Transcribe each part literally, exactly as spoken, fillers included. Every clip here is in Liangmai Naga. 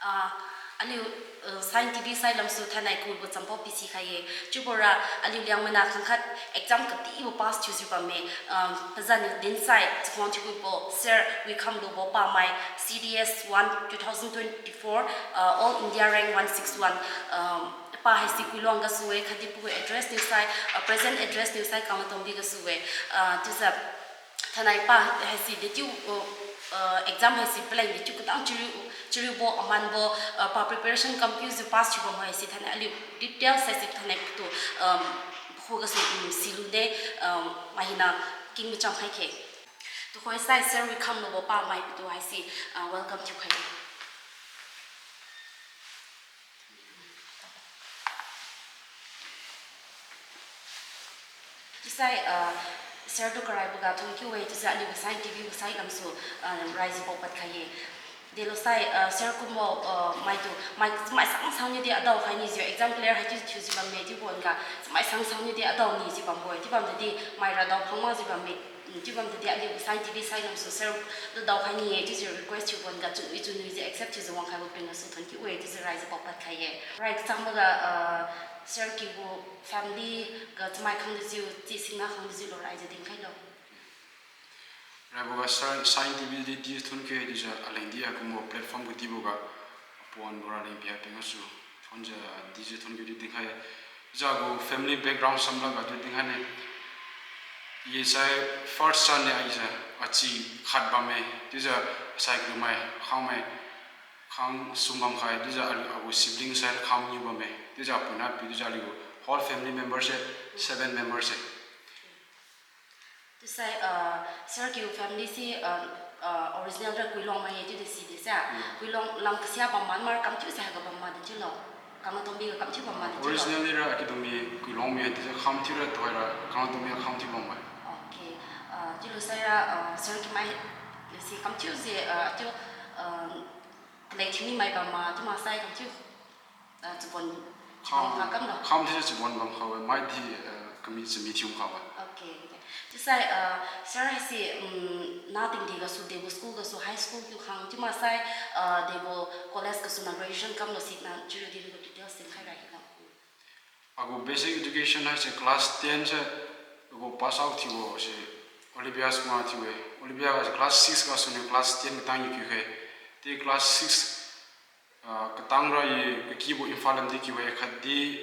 Ah, aliu, uh, Sign T V sai lamsu thainai kubo champao pisikhai ye. Chiubora aliu Liangmai niu khangkhat exam katibo pass thiujiu bamme. Um, pazan dinsai chakhuang thiubo Sir Wikham Lubo pamai, C D S one two thousand twenty-four, uh, All India Rank one six one, um, pa haisi Kuilong gasu-e, khatdi pagu address niu sai, uh, present address niu sai Kangmatongbi gasu-e. Uh, chiujiu thainai pa haisi dechiu, uh, uh, exam haisi paleng dechiu katang chariu, chariubo amanbo, uh, pa preparation kam kiujiu pass thiubo haisi thainai aliu details haisi thainai patu, um, khugasu, um, silune, um, mai hina king macham khai khe. Tuhoi sai Sir Wikham Lubo pamai patu haisi, uh, welcome thiukhai. Chiusai, ah, Sir tu karaiboga thon kiu-e, chiusai aliu Sign T V gu sai lamsu, ah, raijiu paopad khai ye. Delosai, ah, Sir kumbo, ah, maitu, mai, mai sang sang niudi adao khai nijiu exam clear hai chiu thiujiu bamme chiubo wan-ga, mai sang sang niudi adao nijiu bambo-e, chiu bamdadi maira dao phang makjiu bamme, mm, chiu bamdadi aliu Sign T V sai lamsu Sir tu dao khai ni-e, chiujiu request thiubo wan-ga chunwi chunwijiu accept thiujiu wang khaibo pring gasu thon kiu-e, chiujiu raijiu paopad khai ye. Rai kachangboga, ah, Sir kiu gu family ga chamai khangjiu, chi singna khangjiu lo raijiu dinkhailo. Raiboga Sign, Sign T V di di thon kiu-e, chiujiu alengdi akumbo platform katiboga apuan bora leng pia peng gasu thonjiu dijiu thon kiu di dinkhai. Chiujiu agu family background samlaga di dinkhaine. I sai first son ne aijiu achi khat bamme, chiujiu sai kiumai khangmai khang sum bamkhai, chiujiu aliu agu sibling sai kham niu bamme, chiujiu apuina pi, chiujiu aliu whole family member se seven member se. Chiusai, ah, Sir kiu family se, ah, ah, original ra Kuilong mai ye chiudi side sa. Mm. Kuilong lam kasia bam man mar kam thiu se haiga bam made chiulo. Kangmatongbi ga kam thiu bam made chiulo. Originally ra akidungmi Kuilong mi, chiujiu kham thiura tuhoira Kangmatongbi ga kham thiu bambo-e. Okay. Ah, chiulo saira, ah, Sir kiumai se kam thiu se, ah, chiu, ah, kalek thiuni mai bam ma, chiu maksai kam thiu, ah, chabon, kham, chabon kha kamlo. Kham thiujiu chabon bam kha-e, maidi, ah, kami chami thiu kha-e. Okay, okay. Chiusai, ah, Sir haise, um, natingdi gasu degu school gasu high school kiu khang, chiu maksai, ah, degu college gasu na graduation kamlo siniu chiudi degu details dinkhai ra hina. Agu basic education haise class ten se agu pass out thiubo se Olivia school ga thiu-e. Olivia ga class six gasuniu class ten katang i kiu khe. Di class six, ah, katang ra i kakibo Imphal lamdi kiu-e, khatdi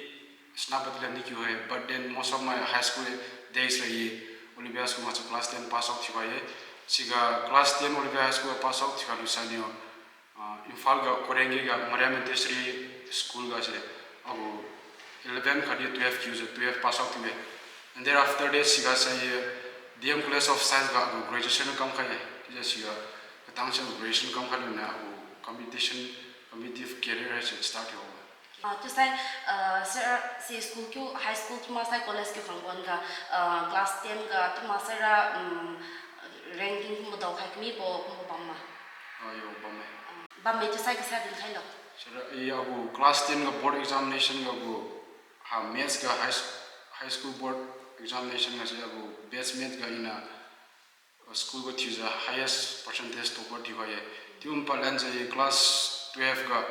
Senapati lamdi kiu-e. But then most of my high school days ra i Olivia school gasu class ten pass out thiukhai ye. Siga class ten Olivia High School pass out thiukhai lusai niu, ah, Imphal ga Koirengei ga Mariam Montessori School gase agu eleven khatdi twelve kiujiu twelve pass out thiu-e. And then after that siga sai, eh, D M College of Science ga agu graduation kamkhai ye. Chiujiu siga katang se agu graduation kamkhai luniu agu competition, competitive career haise start thiu-e. Ah, chiusai, ah, Sir se school kiu, high school chiu maksai college kiu khang wan-ga, ah, class ten ga chiu maksaira, um, ranking kumbo daokhai kamibo kumbo bam ma? Ah, yo, bamme. Ah, bamme chiusai kasia dinkhailo. Sir, i agu class ten ga board examination ga agu ha maths ga high, high school board examination gase agu best maths ga iniu school ga thiujiu highest percentage topper thiukhai ye. Chiu padlanjiu class twelve ga,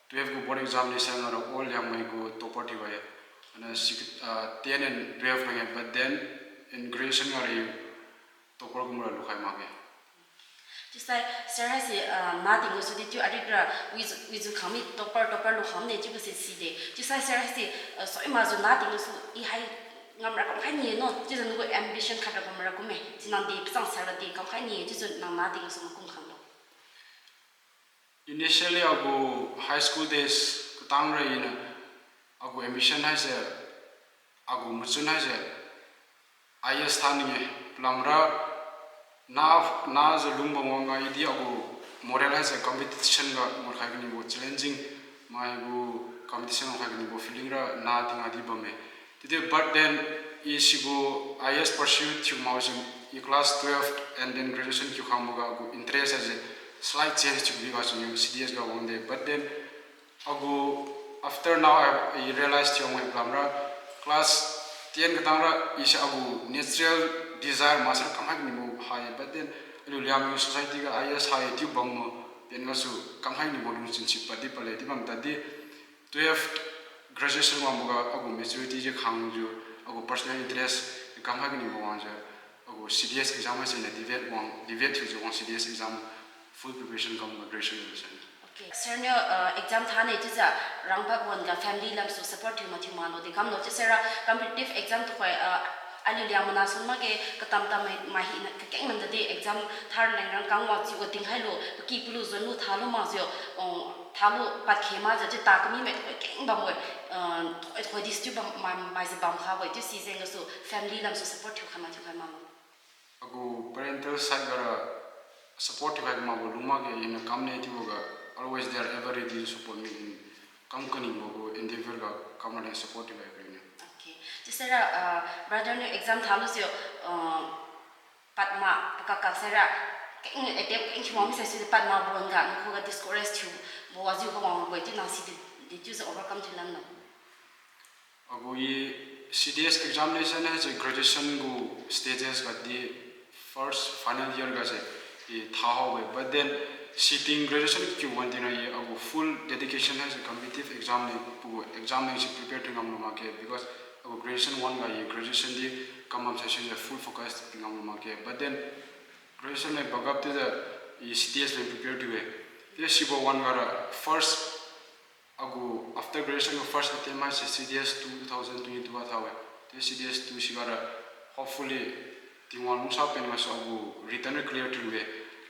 twelve gu board examination ga ra all Liangmai gu topper thiukhai ye. Ana sik-, ah, ten and twelve ga ye, but then in graduation ga ri topper kumra lukhai makge. Chiusai, Sir haise, ah, nating gasudi chiu ariak ra, wijiu, wijiu khangmi topper, topper lu khangmi chiubose side. Chiusai, Sir haise, ah, soi makjiu nating gasu i hai ngamra kamkhai ni no, chiujiu nagu ambition khat ra bamra kumme. Chinangdi pachang sara di kamkhai ni, chiujiu nang nating gasu makum khanglo. Initially agu high school days katang ra iniu agu ambition haise, agu machun haise I A S thaning-e, palamra na, najiu lungbam wang-ga idi agu moral haise competition ga ngutkhai kanibo challenging, mai gu competition ngutkhai kanibo feeling ra nating ga di bamme. Chiudi but then i sibo I A S pursue thiu makjiu i class twelve and then graduation kiu khangboga agu interest haise slight change thiu biga siniu C D S ga wangde. But then agu, after now I, I realize thiu wang palamra class ten katang ra i se agu natural desire maksara kamkhai kanibo hai, but then aliu Liangmai society ga I A S hai chiu bambo, Pen gasu kamkhai nibo lungchun si paddi padle, chiu bam tadi twelve graduation wangboga agu maturity jiu khangjiu, agu personal interest kamkhai nibo wangjiu, agu C D S exam haise iniu devote wang, devote thiujiu wang C D S exam full preparation kam graduation wangse. Okay. Sir niu, uh, exam thane chiujiu rangpad wan-ga family lamsu support thiu mathiu malo di kamlo chiu sira competitive exam tuhoi, uh, aliu Liangmai nasun makge katam tam mai, mai hina kakeng mandadi exam thar leng rangkang wa chiu wa tingkhailo, paky palu zon lu thalo makjiu, uh, thalo pad khe makjiu chiu ta kami mai tuhoi keng bambo, uh, tuhoi tuhoi dis chiu bam mai, maise bamkhabo chiu sijeng gasu family lamsu support thiu khai mathiu khai malo. Agu parental side gara support thiukhai makbo lung makge, iniu kamne chiuboga always they are ever ready to support me in kam kaningbo gu endeavor ga kam raleng support thiukhai khaine. Okay. Chiusai ra, ah, brother niu exam thalujiu, ah, padma pakak kak sai ra, keng attempt keng thiu wang misai sui padma bon ga nakhuga discourage thiubo wajiu kawang bo-e chiu nang si di, di chiujiu overcome thiu lamlo. Agu i C D S examination haise graduation gu stages ga di first final year gase i thahaobo-e. But then sitting graduation kiu wan tina i agu full dedication haise competitive exam leng, pagu exam lengse prepare thiu ngamlu makge, because agu graduation wan ga i graduation di kam bam sai suijiu full focus thiu ngamlu makge. But then graduation leng pagap chiujiu i C D S leng prepare thiu-e. Chiu sibo wan gara first agu after graduation gu first attempt haise C D S two, two thousand twenty-two ga thao-e. Chiu C D S two siga ra hopefully Tingwang lungsa pen gasu agu written clear thiu-e.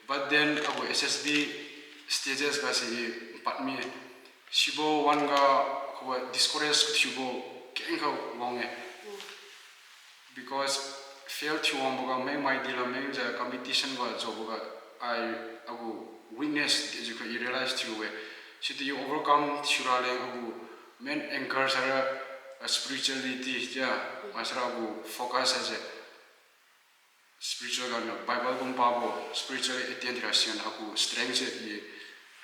But then agu S S B stages gase i pad mi-e. Sibo wan ga khuga discourage kathiubo kengkha wang-e. Because fail thiu wangboga meng mai dila mengjiu competition ga jaoboga ai agu weakness dejiukha i realize thiu-e. Situ i overcome thiu raleng agu main anchor saira, ah, spirituality chiu, maksara agu focus haise spiritual ganiu Bible kum pabo, spiritual attend thiura sian agu strength se i,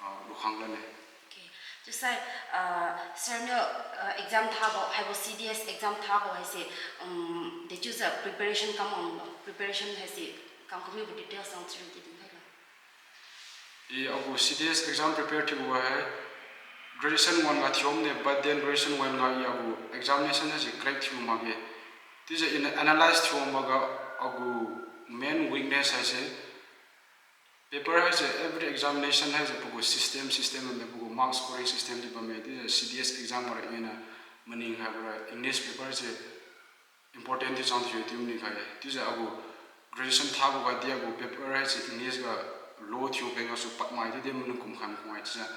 ah, lukhang lane. Okay. Chiusai, ah, sir niu, ah, exam thabo, haibo C D S exam thabo haise, um, dechiujiu preparation kam wanglo, preparation haise kam kamibo details nang chiu di dinkhailo. I agu C D S exam prepare thiubo hai graduation wan ga thiu wangde, but then graduation wan ga i agu examination haise crack thiu makge. Chiujiu iniu analyze thiu wangboga agu main weakness haise paper haise every examination haise pagu system, system bamde pagu mark scoring system di bamme. Chiujiu C D S exam ga ra iniu maning haibo ra English paper se important thiu chang thiu chiu maning khai-e. Chiujiu agu graduation thaboga di agu paper haise English ga low thiu pen gasu padmai chiudi maning kum khai makhung-e chiujiu.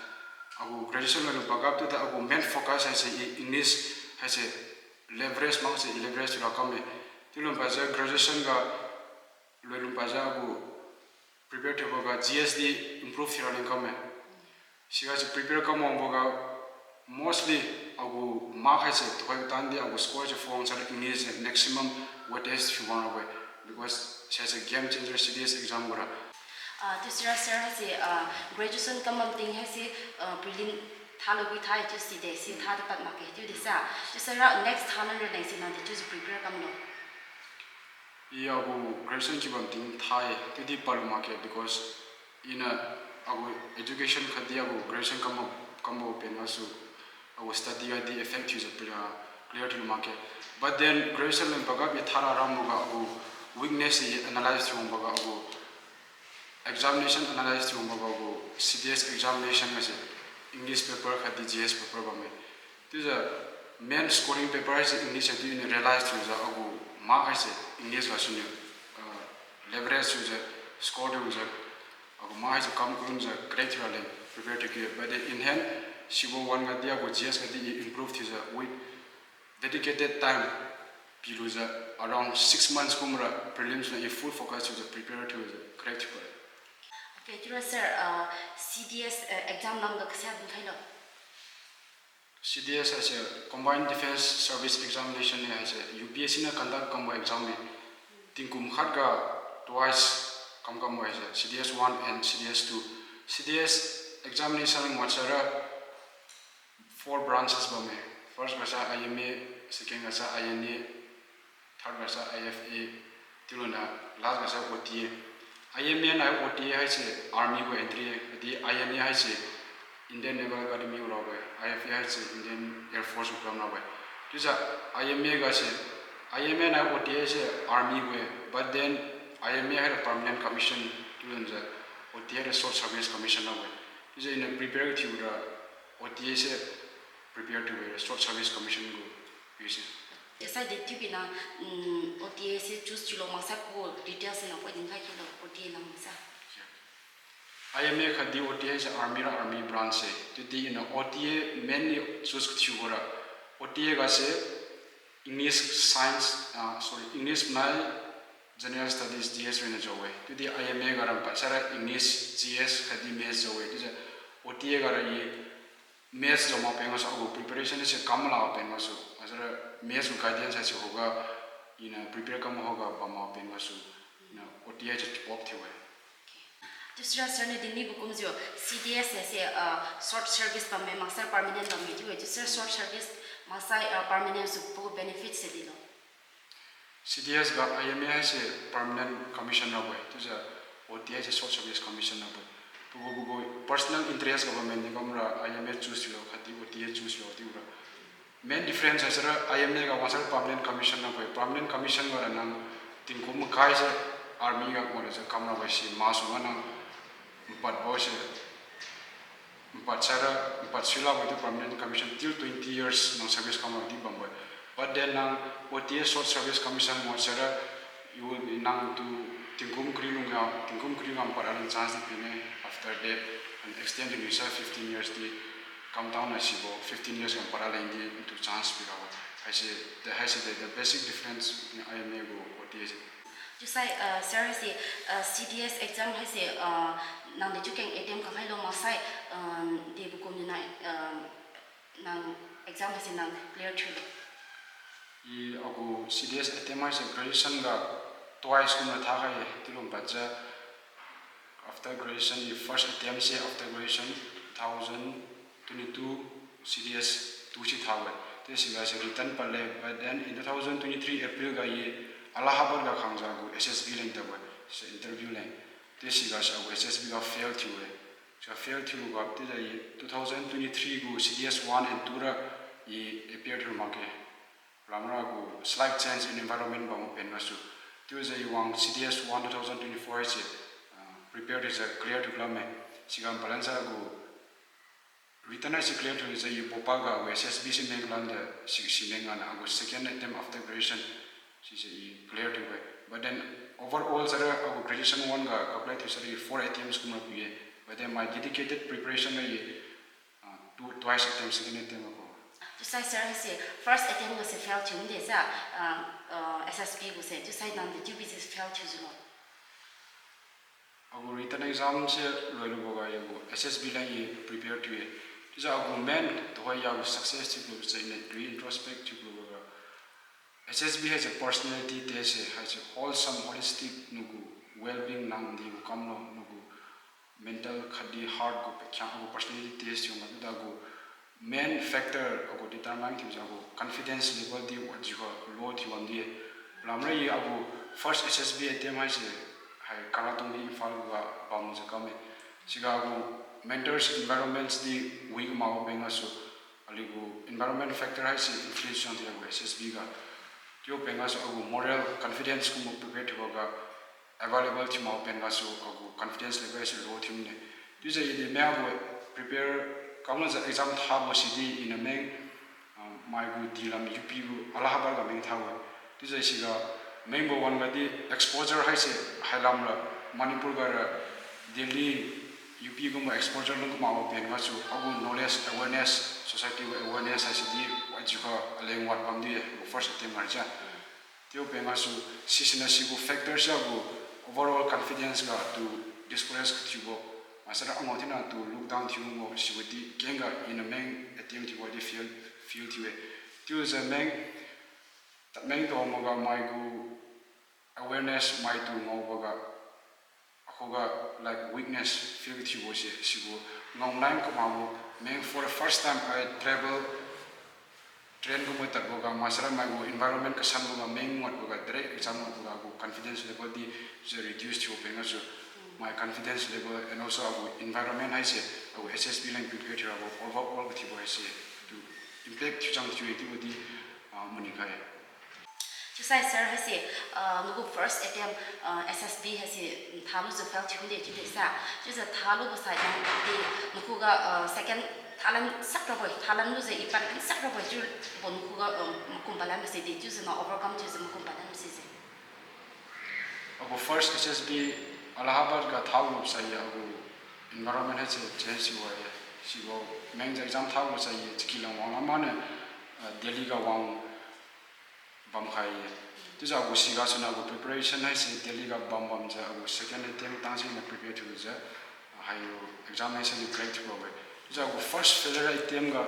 Agu graduation loilung pagap chiudi agu main focus haise i English haise leverage makse i leverage thiura kamme. Chiulung pajiu graduation ga loilung pajiu agu prepare thiuboga G S di improve thiura leng kamme. Sigase prepare kam wangboga mostly agu mark haise tuhoi tandi agu score se phone sara English se maximum weightage thiu wang rabo-e. Because sise game changer C D S exam ga ra. Ah, chiusira sir haise, ah, graduation kam bam ting haise, ah, prelim thalo pi tha-e chiu side si thadi pad makge chiu disa. Chiusai ra next thalan raleng si nang dechiujiu prepare kamlo. I agu graduation kiu bam ting tha-e, chiudi padlu makge because iniu agu education khatdi agu graduation kam, kambo pen gasu agu study ga di effect thiujiu pila clear thiulu makge. But then graduation leng pagap i thara ramboga agu weakness i analyze thiu wangboga agu examination analyze thiu wangboga agu C D S examination gase English paper khatdi G S paper bamme. Chiujiu main scoring paper haise English hai chiu iniu realize thiujiu agu mark haise English gasuniu, ah, leverage thiujiu score thiujiu agu mark haise kam kalunjiu crack thiu raleng prepare thiuki-e. But then in hand sibo wan ga di agu G S ga di i improve thiujiu with dedicated time pilujiu around six months kumra prelims niu i full focus thiujiu prepare thiujiu crack thiu-e. Okay, chiura sir, ah, C D S, eh, exam lamga kasia dinkhailo? C D S haise Combined Defence Service Examination ne haise U P S C niu conduct kambo exam ne. Tingkum khat ga twice kam kambo haise C D S one and C D S two. C D S examination maksara four branches bamme. First gasa I M A, second gasa I N A, third gasa I F A, chiuluniu last gasa O T A. I M A nai O T A haise army gu entry, khatdi I M A haise Indian Naval Academy rabo-e, I F A haise Indian Air Force gu lam rabo-e. Chiujiu I M A gase, I M A nai O T A se army gu-e, but then I M A haira permanent commission thiujiu, O T A haira short service commission rabo-e. Chiujiu iniu prepare thiura O T A se prepare thiura short service commission gu piu se. Chiusai de chiubi na, mm, O T A se choose thiulo maksai pagu details se nang poi dinkhai khilo O T A lam sa. I M A khatdi O T A se army ra army branch se. Chiudi iniu O T A mainly choose kathiubo ra. O T A gase English science, ah, sorry, English nai General Studies G S rina jao-e. Chiudi I M A ga ram pad saira English G S khatdi Maths jao-e. Chiujiu O T A ga ra i Maths jao mak pen gasu agu preparation se kam la pen gasu, asara Maths gu guidance haise khuga, iniu prepare kam khuga bam mak pen gasu, iniu O T A se opt thiu-e. Chiusira sir niu dinnibo kumjiu C D S haise, ah, short service bamme maksai permanent bamme chiu-e, chiusira short service maksai, ah, permanent su pagu benefit se dilo. C D S ga I M A haise permanent commission rabo-e, chiujiu O T A se short service commission rabo-e. Pagu pagu personal interest ga bamme ni kamra I M A choose thiulo khatdi O T A choose thiulo chiura. Main difference haisira I M A ga wansai permanent commission rabo-e, permanent commission ga ra nang tingkum makai se army ga ngao jiu kam rabo-e si masu ga nang mpad bo se mpad saira, mpad suilabo di permanent commission till twenty years nang service kam rabo di bambo-e. But then nang O T A short service commission ngao saira, you will be nang tu tingkum kariu lungga, tingkum kariu ga mpad raleng chance di pine, after that, and extend to nisa fifteen years di, come down na sibo, fifteen years ga mpad raleng di tu chance pirabo. Haise, the, haise the, the basic difference between I M A gu O T A se. Chiusai, ah, sir haise, ah, C D S exam haise, ah, nang de chiu keng attempt kam khailo maksai, ah, debo kumniu nai, ah, nang exam haise nang clear thiulo? I agu C D S attempt haise graduation ga twice kumra thakhai-e, chiulu padjiu after graduation, i first attempt se after graduation two thousand twenty-two C D S two si thawe. Chiu siga se written padle, but then in two thousand twenty-three April ga i Allahabad ga khangjiu agu S S B leng tadbo, se interview leng. Chiu siga se agu S S B ga fail thiu-e. Siga fail thiuga chiujiu i two thousand twenty-three gu C D S one and two ra i appear thiu makge. Lamra gu slight change in environment bam pen gasu. Chiujiu i wang C D S one two thousand twenty-four se, ah, prepare thiujiu clear thiu kalamme. Siga balance agu written haise clear thiujiu i Bhopal ga agu S S B se meng kalamjiu si, si meng gana agu second attempt after graduation sise i clear thiubo-e. But then overall sara agu graduation one ga calculate thiu sara i four attempts kumra pi-e. But then my dedicated preparation ga i, ah, two, twice attempt, second attempt ga ko. Chiusai sir haise first attempt gase fail thiu mide sa, ah, ah, S S B guse, chiusai nang de chiu bi se fail thiujiulo? Agu written exam se loiluboga i agu S S B leng i prepare thiu-e. Chiujiu agu main tuhoi agu success thiu kalu se iniu re-introspect thiu kaluboga S S B haise personality test se, haise wholesome, holistic nagu well-being nang di gu kamlo nagu mental khatdi heart gu pakhiang agu personality test thiu ma chiuda agu main factor agu determine thiujiu agu confidence level di wajiuga low thiu bamdi-e. Lamra i agu first S S B attempt haise hai Karatongdi Imphal ga bamjiu kamme. Siga agu mentors environments di weak mak pen gasu aliu gu environment factor haise influence thiu agu S S B ga. Chiu pen gasu agu moral confidence kumbo prepare thiuboga available thiu mak pen gasu agu confidence level se low thiu mine. Chiujiu i di meng agu prepare kamlujiu exam thabo sidi iniu meng, ah, mai gu dilam U P gu Allahabad ga meng thabo-e. Chiujiu siga mengbo wan gadi exposure haise hailamra Manipur ga ra Delhi, U P gumbo exposure lung kamakbo pen gasu agu knowledge, awareness, society gu awareness haisidi wajiuga aleng wad bamdi-e agu first attempt ga rijiu. Chiu pen gasu sisiniu sigu factor se agu overall confidence ga tu discourage kathiubo, maksara angao thinatu look down thiubo sibo di kengga iniu meng attempt thiubo di fail, fail thiu-e. Chiujiu meng, tadmeng tu maga mai gu awareness maitu ngaoboga, akhuga like weakness feel thiubo se sibo ngao nai kamakbo meng for the first time I travel train kumbo tadboga, maksara mai gu environment kasanboga, meng ngatboga, direct exam ngatboga, agu confidence level di, chiujiu reduce thiubo pen gasu, my confidence level and also agu environment haise, agu S S B leng prepare thiurabo, overall kathiubo haise, tu impact thiuchang thiu-e chiubo di, ah, maning khai. Chiusai sir haise, ah, nagu first attempt, ah, S S B haise, thalujiu fail thiu de chiu de sa. Chiujiu thalubo sai di, nakhuga, ah, second thalan sak rabo-e, thalan lujiu i pan kan sak rabo-e chiubo nakhuga, ah, makum palan mase de, chiujiu na overcome thiujiu makum palan mase se. Agu first S S B Allahabad ga thalu sai agu environment haise change thiu-e. Sibo main exam thalu sai chakilang wang lamane, ah, Delhi ga wang bamkhai-e. Chiujiu agu sigasuniu agu preparation haise Delhi ga bam bamjiu agu second attempt tang siniu prepare thiujiu, haibo exam haise ni crack thiu bawe. Chiujiu agu first failure attempt ga,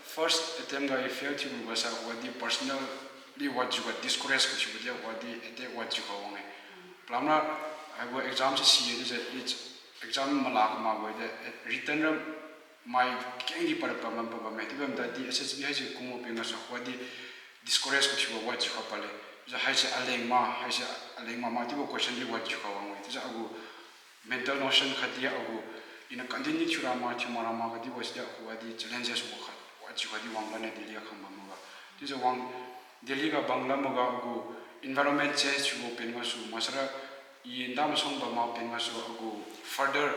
first attempt ga i fail thiubo sai wadi personally wajiuga discourage kathiubo di wadi attack wajiu kha wang-e. Palamra haibo exam se si-e chiujiu, exam malak makbo de, written ra mai kengdi para pabam pabam-e. Chiu bam tadi S S B haise kumbo pen gasu wadi discourage kathiubo wajiu kha pale. Chiujiu haise aleng ma, haise aleng ma ma chiubo question di wajiu kha wang-e. Chiujiu agu mental notion khatdi agu iniu continue thiura ma thiu mara ma khatdi wadi akhuga di challenges wa khat wajiu khatdi wang lane Delhi ga kham bamboga. Chiujiu wang Delhi ga bam lamboga agu environment change thiubo pen gasu maksara i ndam song bam ma pen gasu agu further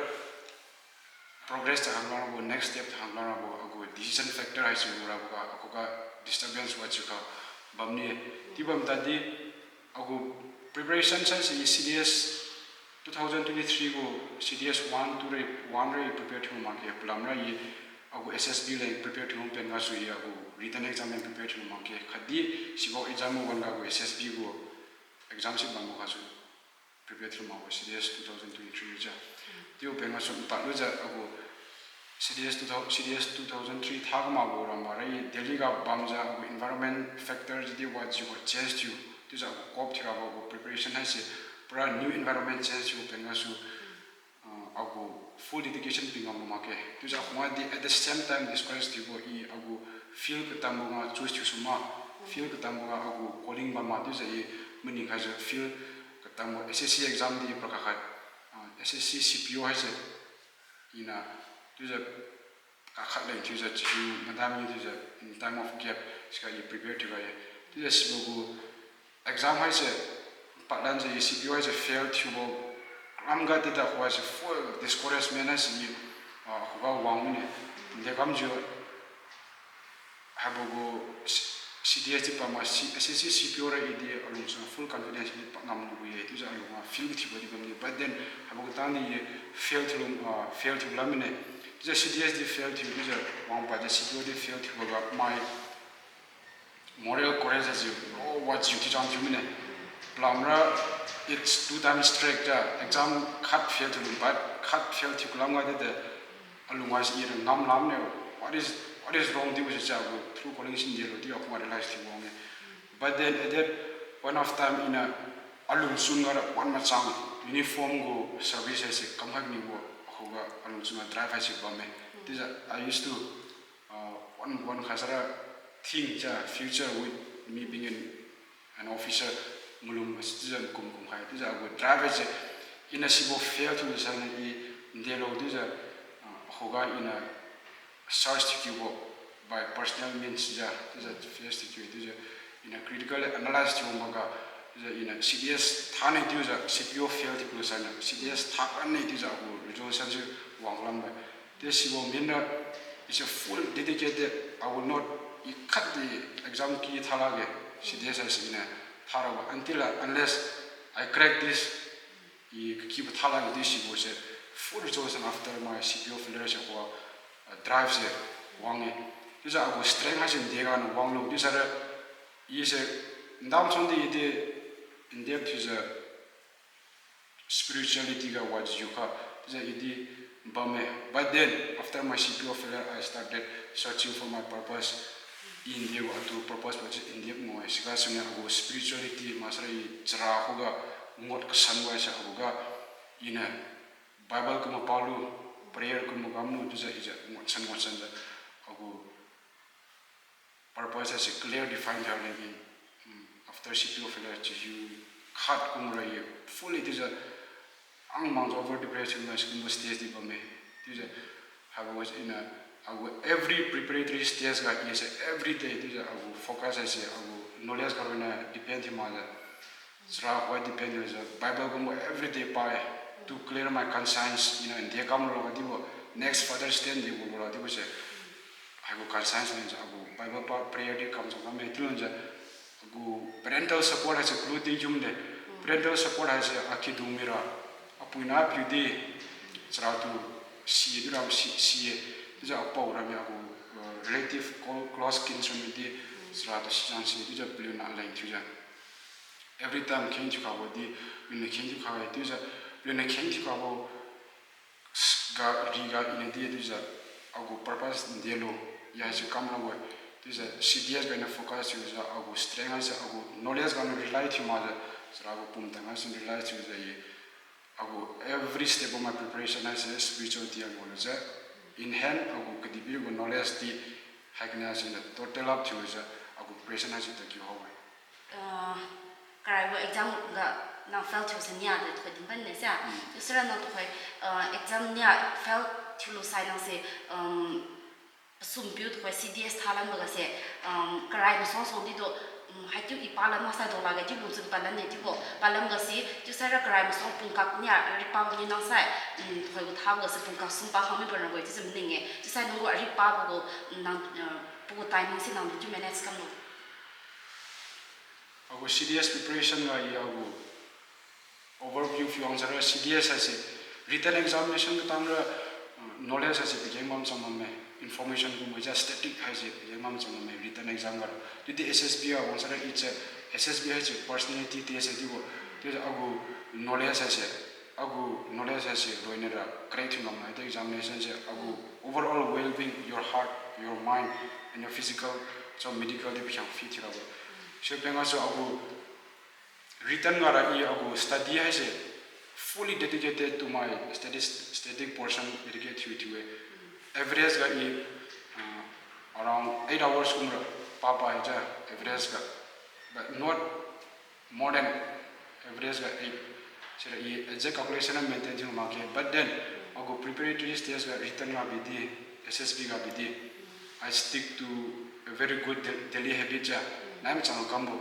progress ta hanglan rabo, next step ta hanglan rabo, agu decision factor haise rabo ga, akhuga disturbance wajiu kha bamni-e. Chiu bam tadi agu preparation saise i C D S two thousand twenty-three gu C D S one, two ra, one ra i prepare thiu makge, palamra i agu S S B leng prepare thiu pen gasu i agu written exam leng prepare thiu makge. Khatdi sibo exam wan ga agu S S B gu exam si bambo gasu prepare thiu makbo C D S two thousand twenty-three jiu. Chiu pen gasu npadlujiu agu C D S two thousand, C D S two thousand three tha kamakbo ramba ra i Delhi ga bamjiu agu environment factor jidi wajiu gu change thiu. Chiujiu agu cope thiurabo gu preparation haise pura new environment change thiu pen gasu, ah, agu full dedication pi ngam lu makge. Chiujiu akhunga di at the same time discourage thiubo i agu field katambo ga choose thiusu ma, field katambo ga agu calling bam ma chiujiu i maning khaijiu field katambo S S C exam di para kakhat, ah, S S C C P O haise iniu chiujiu kakhat leng thiujiu chiu madam ni chiujiu in time of gap siga i prepare thiu ga-e. Chiujiu sibo gu exam haise padlanjiu i C P O haise fail thiubo lamga tida khuga se full discouragement haise i, ah, khuga wang mine. Nde kamjiu haibo gu C-, C D S di pama C-, S S C C P O ra i di alung suna full confidence di pa ngam lu ye. Chiujiu alung ga feel thiubo di bamne. But then haibo gu tangdi i fail thiu, ah, fail thiu lam mine. Chiujiu C D S di fail thiu, chiujiu wangpad di C P O di fail thiuboga mai moral courage ajiu, oh, wajiu thiuchang thiu mine. Palamra, it's two times straight ja, exam khat fail thiu lum, but khat fail thiu kalam ga de de, alung ga se i ra ngam lam ne, what is, what is wrong chiubo se ja gu, through calling sin delo chiu akhuga realize thiu wang-e. But then at that point of time iniu alung sun ga ra wan machang, uniform gu service haise kamkhai nibo, akhuga alung sun ga drive haise bamme. Chiujiu I used to, uh, wan wan khaisara think ja future with me being an, an officer, malum citizen kum kum khai. Chiujiu agu drive haise iniu sibo fail thiu saniu i ndelo chiujiu, uh, akhuga iniu search thiukiubo by personal means ja, chiujiu face thiukiu, chiujiu iniu critically analyze thiu makga, chiujiu iniu C D S thanne chiujiu C P O fail thiu lu saniu C D S tha ranne chiujiu agu resolution si wang lambo. Chiu sibo minra is a full dedicated, I will not, i khatdi exam ki tha lakge, C D S haise iniu tha rabo until, uh, unless I crack this, i kakibo tha lakge chiu sibo se full resolution after my C P O failure se khuga, uh, drive se wang-e. Chiujiu agu strength haise nde ganiu wanglo chiu saira, i se ndam song di i di in depth thiujiu spirituality ga wajiukha, chiujiu i di bamme. But then after my C P O failure, I started searching for my purpose. I ndebo atu purpose bo chiu in depth ngao-e. Siga suniu agu spirituality maksara i chara khuga ngut kasan wai sa agu ga iniu Bible kumbo palu, prayer kumbo kamlu chiujiu ijiu ngut san ngut sanjiu agu purpose haise clear define thiu leng in, mm, after C P O failure chiu khat kum ra ye fully chiujiu ang mang over depressed thiu mai sikumbo stage di bamme. Chiujiu haibo was in a, agu every preparatory stage ga i se every day chiujiu agu focus haise agu knowledge ga ronna depend thiu makjiu Chara khuga depend thiujiu Bible kumbo everyday pa-e to clear my conscience, you know, nde kam ralo kadibo next further step nde gu ralo kadibo se. Haigu conscience leng jiu agu Bible pa prayer di kam chang bamme chiu leng jiu agu parental support haise clue tingkum de. Parental support haise akidung mira, apui na piu di, chara tu si di ra si, si-e, chiujiu apao ra mi agu, uh, relative clo-, close kinsman di, chara tu si chang si, chiujiu paliu na leng thiujiu. Every time kheng thiu khabo di, paliu na kheng thiu kha-e chiujiu, paliu na kheng thiu khabo, ga, riga i na di chiujiu, agu purpose ndelo, ya haise kam rabo-e. Chiujiu C D S ga i na focus thiujiu, agu strength haise, agu knowledge ga na rely thiu makjiu, chara gu pumtan haise rely thiujiu ye, agu every step of my preparation haise spirituality ga ngao lujiu, in hand agu kadihpiri gu knowledge di, haiganiu haise na total up thiujiu, agu preparation haise tadkiu hao-e. Ah, karaibo exam ga nang fail thiu se nia de tuhoi din ban ne sia. Chiu sira nang tuhoi, ah, exam nia fail thiulu sai nang se, um, pasum piu tuhoi C D S thalanbo ga se, um, karai masuang suang di tu, um, haichiu i palan maksai do lakge chiu lungchun palan ne chiubo palan ga se chiu saira karai masuang pungkak nia ripabo ni nang sai, um, tuhoi gu thabo ga se pungkak sum pa khang mibo rabo-e chiujiu maning-e. Chiusai nang gu aripabo gu, um, nang, uh, pagu timing se nang chiu manage kamlo? Agu C D S preparation ga i agu overview phiu wang sara C D S haise written examination katang ra, uh, knowledge haise pageng bam cham bamme, information kumbo jiu static haise pageng bam cham bamme written exam ga ra. Chiudi S S B ga wang sara i se S S B haise personality test hai chiubo. Chiujiu agu knowledge haise, agu knowledge haise loina ra crack thiu ngam nai de examination se agu overall well-being, your heart, your mind, and your physical, so medical di pakhiang fit thiu rabo. Sibo peng gasu agu written ga ra i agu study haise fully dedicated to my studies, study portion dedicate thiu thiu-e. Average ga i, uh, around eight hours kum ra pa pa-e jiu average ga, but not more than average ga eight. Sira i exact calculation na maintain thiu makge, but then agu preparatory stage ga written ga bidi, S S B ga bidi, I stick to a very good da-, daily habit jiu. Nai machang kambo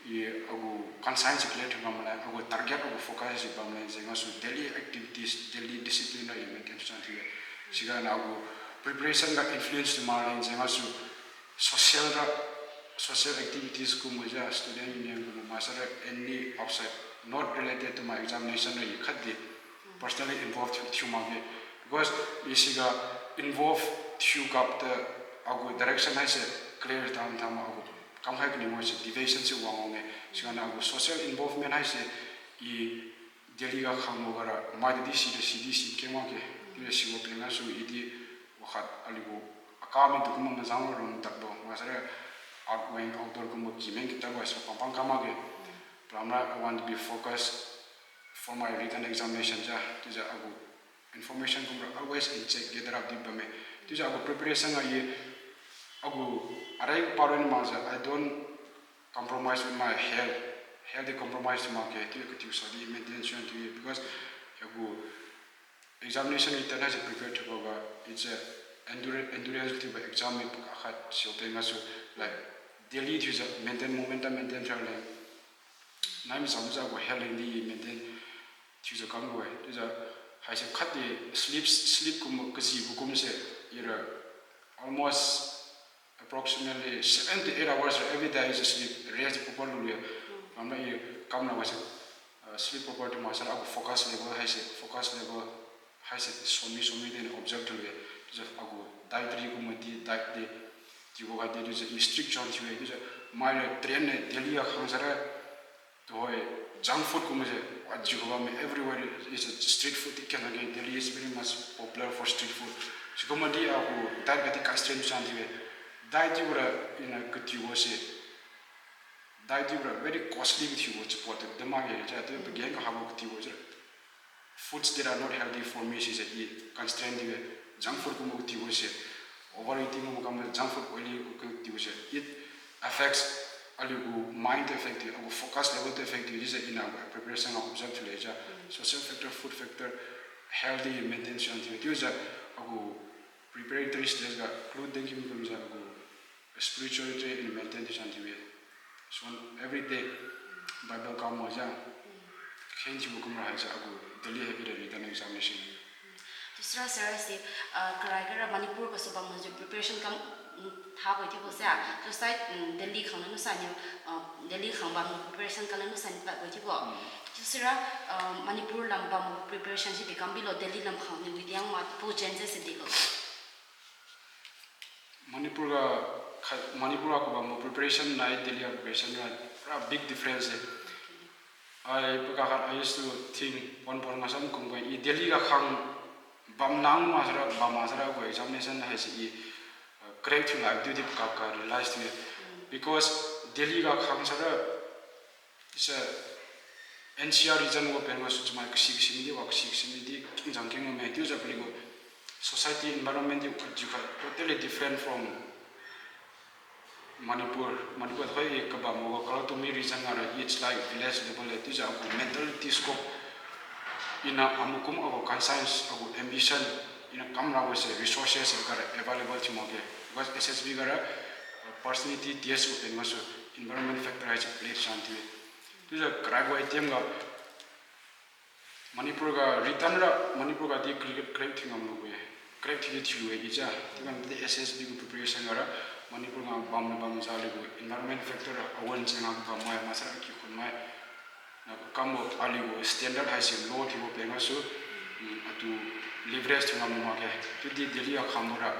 i agu conscience clear thiu bam leng, agu target agu focus si bam leng jeng gasu daily activities, daily discipline ra i maintain thiu chang thiu-e. Siga na agu preparation ga influence thiu mak leng jeng gasu social ra, social activities kumbo jiu student union kumbo maksara any outside, not related to my examination ra i khatdi personally involved thiu, thiu makge. Because i siga involve thiu gapta agu direction haise clear tam tam agu kamkhai kani mo se deviation se wang wang-e. Siga na agu social involvement haise i Delhi ga khangbo gara maidi sidi sidi si keng makge. Chiujiu sibo peng gasu i di wakhat aliu gu akami tu kumbo majang lo rung tadbo maksara outgoing outdoor kumbo kimeng kitadbo haise pampang kam makge. Palamra I want to be focused for my written examination jiu, chiujiu agu information kumra always in check gather up di bamme. Chiujiu agu preparation ga i agu arai paroi ni makjiu I don't compromise with my health. Health di compromise thiu makge, chiu katiu sa di maintain thiu-e because agu examination written haise prepare thiubo ga it's a endurance, endurance thiubo exam mi pakhat sibo peng gasu like daily thiujiu maintain momentum maintain thiu leng nai machang jiu agu health leng di maintain thiujiu kambo-e. Chiujiu haise khatdi sleep, sleep kum kajibo kumse ira almost approximately seven to eight hours every day is sleep, rest proper lule. Kamra i kamra haise, uh, sleep proper thiu maksara agu focus level haise, focus level haise somi somi din observe thiu-e. Chiujiu agu dietary kumbo di diet di chiubo ga di chiujiu i strict chang thiu-e. Chiujiu maira train ne Delhi ga khang sara tuhoi junk food kumbo se wajiu bamme, everywhere is a street food di keng keng. Delhi is very much popular for street food. Sikumbo di agu diet ga di constraint chang thiu-e. Diet chiubora iniu katiubo se, diet chiubora very costly kathiubo chapot di makge chiu, chiu pageng kahabo katiubo se foods that are not healthy for me sise i constraint di-e, junk food kumbo katiubo se. Overeating gu kam junk food, oily gu kam chiubo se, it affects aliu gu mind tu affect thiu, agu focus level tu affect thiu, chiujiu iniu agu preparation ga observe thiu lejiu. Social factor, food factor, healthy maintain thiu thiu, chiujiu agu preparatory stage ga clue dinkhai kumjiu agu spirituality iniu maintain thiu thiu-e. So every day Bible kam makjiu, kheng thiubo kumra haijiu agu daily habit, written examination. Chiusira sir, haise, ah, karai gara Manipur gasu bamjiu preparation kam, mm, thabo chiubo se. Chiusai, mm, Delhi khang lanusai niu, ah, Delhi khang bam preparation kam lanusai niu tadbo chiubo. Chiusira, ah, Manipur lam bam preparation si di kam bilo, Delhi lam khang niu widiang ma pu changes si dilo. Manipur ga kha-, Manipur ga kabambo preparation nai Delhi ga preparation ra pura big difference e. I, pakakhat I used to think, pon pon ngasam kumbo, i Delhi ga khang bam nang maksara, bam maksara agu examination haise i, uh, crack thiu lak chiudi pakakhat realize thiu-e. Because Delhi ga khang sara, isa N C R region gu pen gasu chamai kasi kasi midi, wa kasi kasi midi, keng jang keng bamme, chiujiu paliu gu society environment di wajiukha totally different from Manipur. Manipur thoi i kabambo ga Kalautumi region gara it's like village level e, chiujiu agu mentality scope, iniu amakum agu conscience, agu ambition, iniu kamrabo se resources gara available thiu makge. Because S S B gara, uh, personality test gu pen gasu environment factor haise play thiu san thiu-e. Chiujiu karaibo item ga Manipur ga written ra Manipur ga di crack, crack thiu ngam lu-e. Crack thiu thiu-e chiujiu. Chiu kam di S S B gu preparation gara Manipur ga bamniu bamjiu aliu gu environment factor ra awan jeng ga bam mai, maksara kikhun mai. Nakambo aliu gu standard haise low thiubo pen gasu, mm, atu leverage thiu ngam makge. Chiudi Delhi ga khangbo ra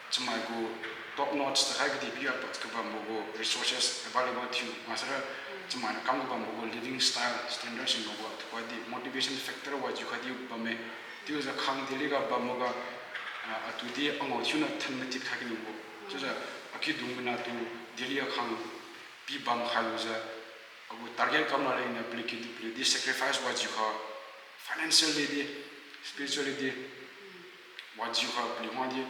chamai gu top notch takhai kadihpiri ga pad kabambo gu resources available thiu maksara, chamai niu kam kabambo gu living style standard si ngam gu atu kadi motivation factor wajiukha di bamme. Chiujiu khang Delhi ga bambo ga, ah, atu di angao thiuniu than matip khai kanibo. Chiujiu akidung mina atu Delhi ga khang pi bam khailujiu agu target kam raleng niu paliu kitu paliu di sacrifice wajiukha, financially di, spiritually di, wajiukha paliu wadi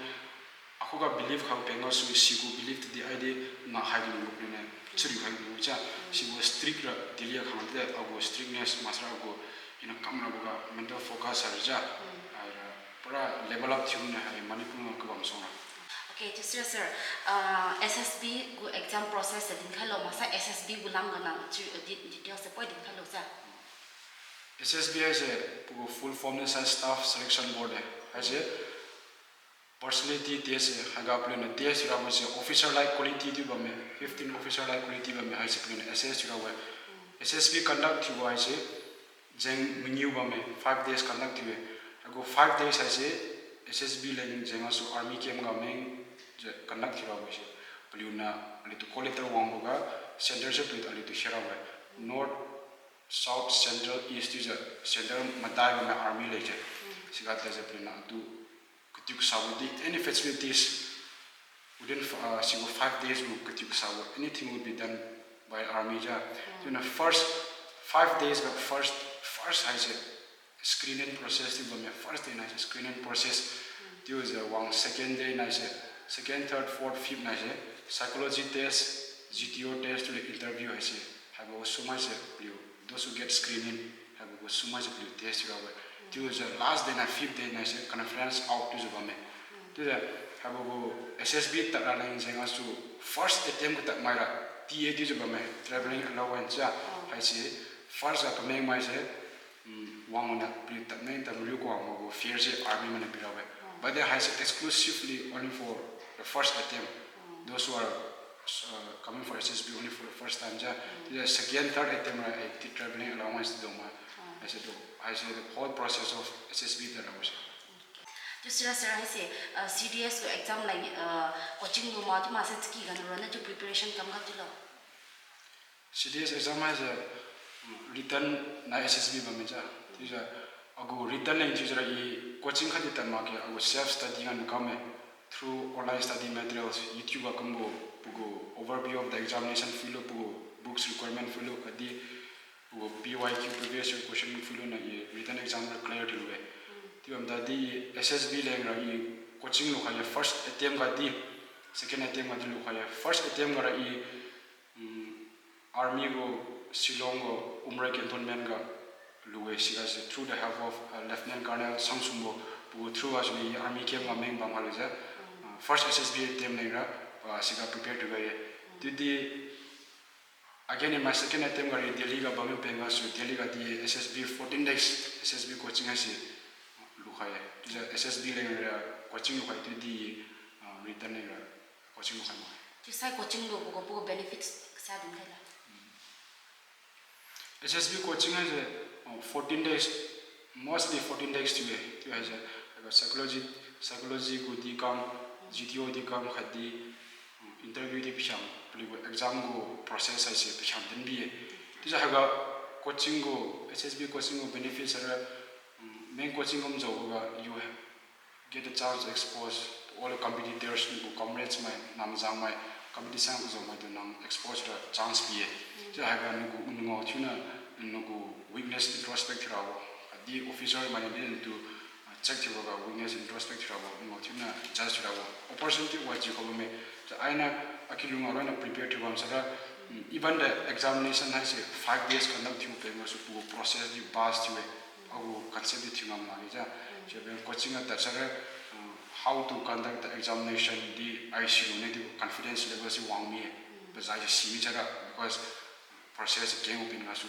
akhuga believe khaibo pen gasu sigu believe tudi aidi nga hai kanibo paliu niu chariu hai kanibo chiu, sigu strict ra Delhi ga khang di agu strictness maksara agu iniu kamrabo ga mental focus haijiu, haira pura level up thiu mina hai Manipur ga kabam suang ra. Okay, chiusira sir, ah, S S B gu exam process se dinkhailo, maksai S S B gu lam ga nang chi, eh, de-, details se poi dinkhailo sa. S S B haise pagu full form niu sai Staff Selection Board e. Haise personality test e, haiga paliuniu test thiurabo se officer like quality di bamme, fifteen officer like quality bamme, haise paliuniu assess thiurabo-e. S S B conduct thiubo haise jeng mangiu bamme, five days conduct thiu-e. Haigu five days haise S S B leng jeng gasu army camp ga mengjiu conduct thiurabo se. Paliuniu aliutu call letter wangboga centre se paliutu aliutu kherabo-e. North, South, Central, East chiujiu centre madai bamme army lejiu. Siga tadjiu paliuniu atu katiu kasabo di any facilities within, ah, sigu five days gu katiu kasabo, anything will be done by army jiu. Chiuniu first five days ga first, first haise screening process thiu bamme, first day naise screening process. Chiujiu wang second day naise, second, third, fourth, fifth naise psychology test, G T O test, chiujiu interview haise. Haibo sum haise paliu, those who get screening, haibo gu sum haise paliu test thiurabo-e. Chiujiu last day na fifth day naise conference out chiujiu bamme. Chiujiu haibo gu S S B tad raleng jeng gasu first attempt katad maira T A chiujiu bamme, travelling allowance jiu. Haise first ga kameng maise, mm, wangniu paliu tadmeng tadmariu kuangbo gu fare se army mainiu pirabo-e. But then haise exclusively only for the first attempt. Those who are, uh, coming for S S B only for the first time jiu. Chiujiu second, third attempt ra, eh, ti travelling allowance dungma. Haise tu, haise the whole process of S S B tad rabo se. Chiusira sir haise, uh, C D S gu exam leng, uh, coaching lu ma chiu maksai chaky ganiu ronna chiu preparation kam ga chiulo? C D S exam haise, mm, written nai S S B bamme jiu. Chiujiu agu written leng chiujiura i coaching khatdi tad makge, agu self study ganiu kamme. Through online study materials, YouTube ga kumbo, pagu overview of the examination phiulo, pagu books requirement phiulo, khatdi pagu P Y Q previous year question phiulo niu i written exam ra clear thiulu-e. Chiu bam tadi S S B leng ra i Coaching lukhai ye first attempt ga di, second attempt ga di lukhai ye. First attempt ga ra i, um, army gu Shillong gu Umroi cantonment ga lu-e, siga se through the help of, uh, Lieutenant Colonel Sangsumbo, pagu through ga suni army camp ga meng bam haliu je. Uh, first S S B attempt leng ra, uh, siga prepare thiu ga ye. Chiudi, again, in my second attempt ga ri Delhi ga bamniu pen gasu Delhi ga di S S B fourteen days, S S B coaching haise lukhai ye. Chiujiu S S B leng ra coaching lukhai chiudi, ah, return leng ra coaching lukhai ma. Chiusai coaching lubo gu benefits sa din khaila. S S B coaching haise, uh, fourteen days, mostly fourteen days thiu-e, chiu haise, psychology, psychology gu di kam, G T O di kam khatdi, um, interview di pikham, paliu gu exam gu process haise pikham din bi-e. Chiujiu haiga coaching gu, S S B coaching gu benefits haira, um, main coaching kum jaoboga, you get a chance to expose to all the competitors, nagu comrades mai, namjang mai, competition kazao mai tu nang expose ra chance pi-e. Chiu haiga nagu ngao thiuna, nagu weakness introspect thiurabo, khatdi officer mai nadi tu, ah, check thiuboga weakness introspect thiurabo, ngao thiuna judge thiurabo opportunity wajiu kha bamme. Chiu ainiu akilung aroina prepare thiu bam sara, mm, even the examination haise five days conduct thiu pen gasu pagu process di pass thiu-e. Agu concept di thiu ngam lakge ja. Chiubo coaching ga tad sara, uh, how to conduct the examination di ai silu ne di confidence level si wang mi-e. Pazai si simi sara, because process keng pin gasu.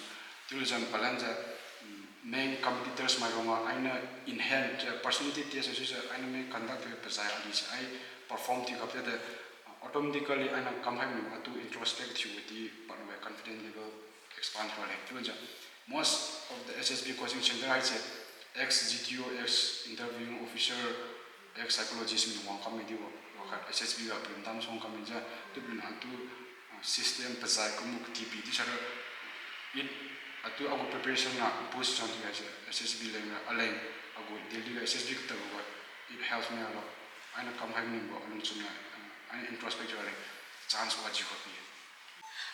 Chiulu jam palan ja, mm, main competitors mai rongga ainiu in hand ja personality test haise ainiu main conduct thiu pazai ali si ai perform thiu gapjiu de, uh, automatically ainiu kamkhai mi atu introspect thiu di padlu-e confidence level expand thiu le. Chiujiu most of the S S B coaching center haise ex G T O, ex interviewing officer, ex psychologist mi wang kam mi dibo, wakhat S S B ga paliu dam suang kam mi ja, chiu paliu atu, ah, system pazai kumbo katipi di sara, it, atu agu preparation ga boost chang thiu haise S S B leng ra aleng agu Delhi ga S S B katabo ga it helps me a lot. Ainiu kamkhai mi bo alungchun ga, ah, ainiu introspect thiu aleng chance wajiu kha pi-e.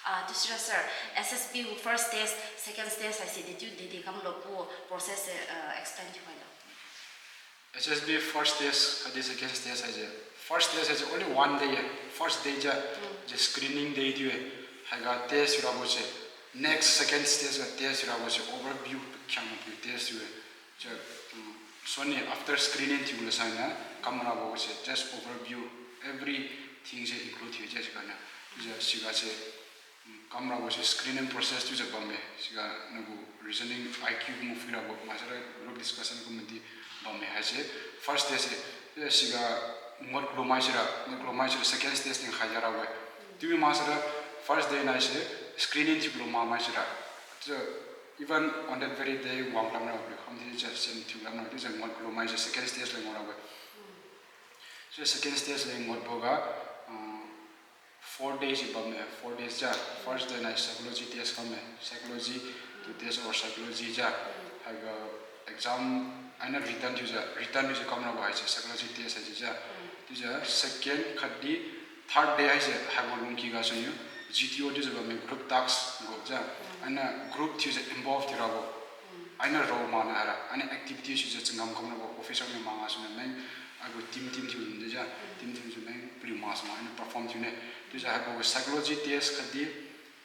Ah, chiusira sir, S S B first stage, second stage haise dechiu dede kamlo gu process se, ah, explain thiu khailo. S S B first stage khatdi second stage haise, first stage haise only one day ye, first day ja, je screening day thiu-e, haiga test thiurabo se, next second stage ga test thiurabo se overview kang test thiu-e. Chiu, mm, soni after screening thiu le sainiu, kamrabo se just overview, everything se include thiu-e chiu siganiu. Chiujiu siga se, mm, kamrabo se screening process thiujiu bamme, siga nagu reasoning I Q gu phuirabo maksara group discussion gu madi bamme haise, first day se, chiujiu siga ngut kulu mai sira, ngut kulu mai sira second stage tingkhai jarabo-e. Chiu maksara first day nai se screening thiu kulu ma mai sira. Chiujiu even on that very day wang lamra paliu kham di chiujiu sen thiu lamra chiujiu ngut kulu mai se second stage leng ngut rabo-e. Chiujiu second stage leng ngutboga, ah, four days si bamme, four days ja, first day nai psychology test kamme, psychology to test our psychology ja, haiga exam ainiu written thiujiu, written thiujiu kamrabo haise psychology test haise ja. Chiujiu second khatdi third day haise haibo lungki gasuniu G T O thiujiu bamme group task gu ja, ainiu group thiujiu involve thiurabo. Ainiu role mana haira, ainiu activity thiujiu changam kamrabo officer niu ma gasuniu meng, agu team team thiu lun de ja, team team thiujiu meng paliu maksama ainiu perform thiune. Chiujiu haibo psychology test khatdi,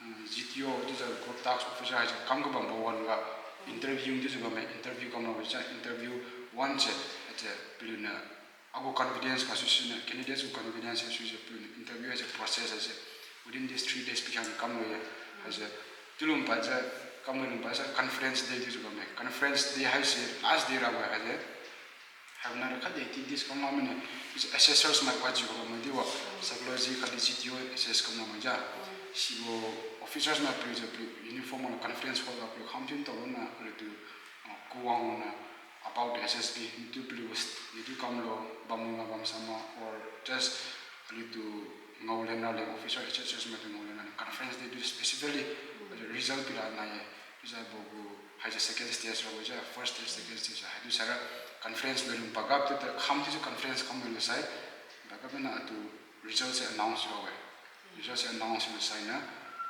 uh, G T O chiujiu group task officer haise kam kabambo wan-ga interview thiujiu bamme, interview kamrabo ja, interview one se, haise paliuniu agu confidence gasu siniu, candidates gu confidence gasu se paliuniu interview haise process haise within these three days pikhiangniu kamlo ye. Haise chiulu padjiu, kamlo lun padjiu conference day thiujiu bamme, conference day haise last day rabo haise. Haibona khatdi activities kamla mane, is assessors mai wajiu kha bamme dibo, psychology khatdi G T O assess kamla mai ja. Sibo officers mai paliujiu paliu uniform wanglo conference hall ga paliu kham thiu taolona paliutu, ah, kuwang lona about the S S B, nitu paliu, nitu kamlo, bamlunga bamsama, or just aliutu ngao lenra leng officer, H S S maitu ngao lenra leng conference day tu specifically result pira nai ye. Chiujiu haibo gu haise second stage rabo ja, first stage, second stage haitu saira conference lun pagap chiuta kham chiujiu conference kham lun sai, pagap na atu result se announce rabo-e. Result se announce lun sainiu,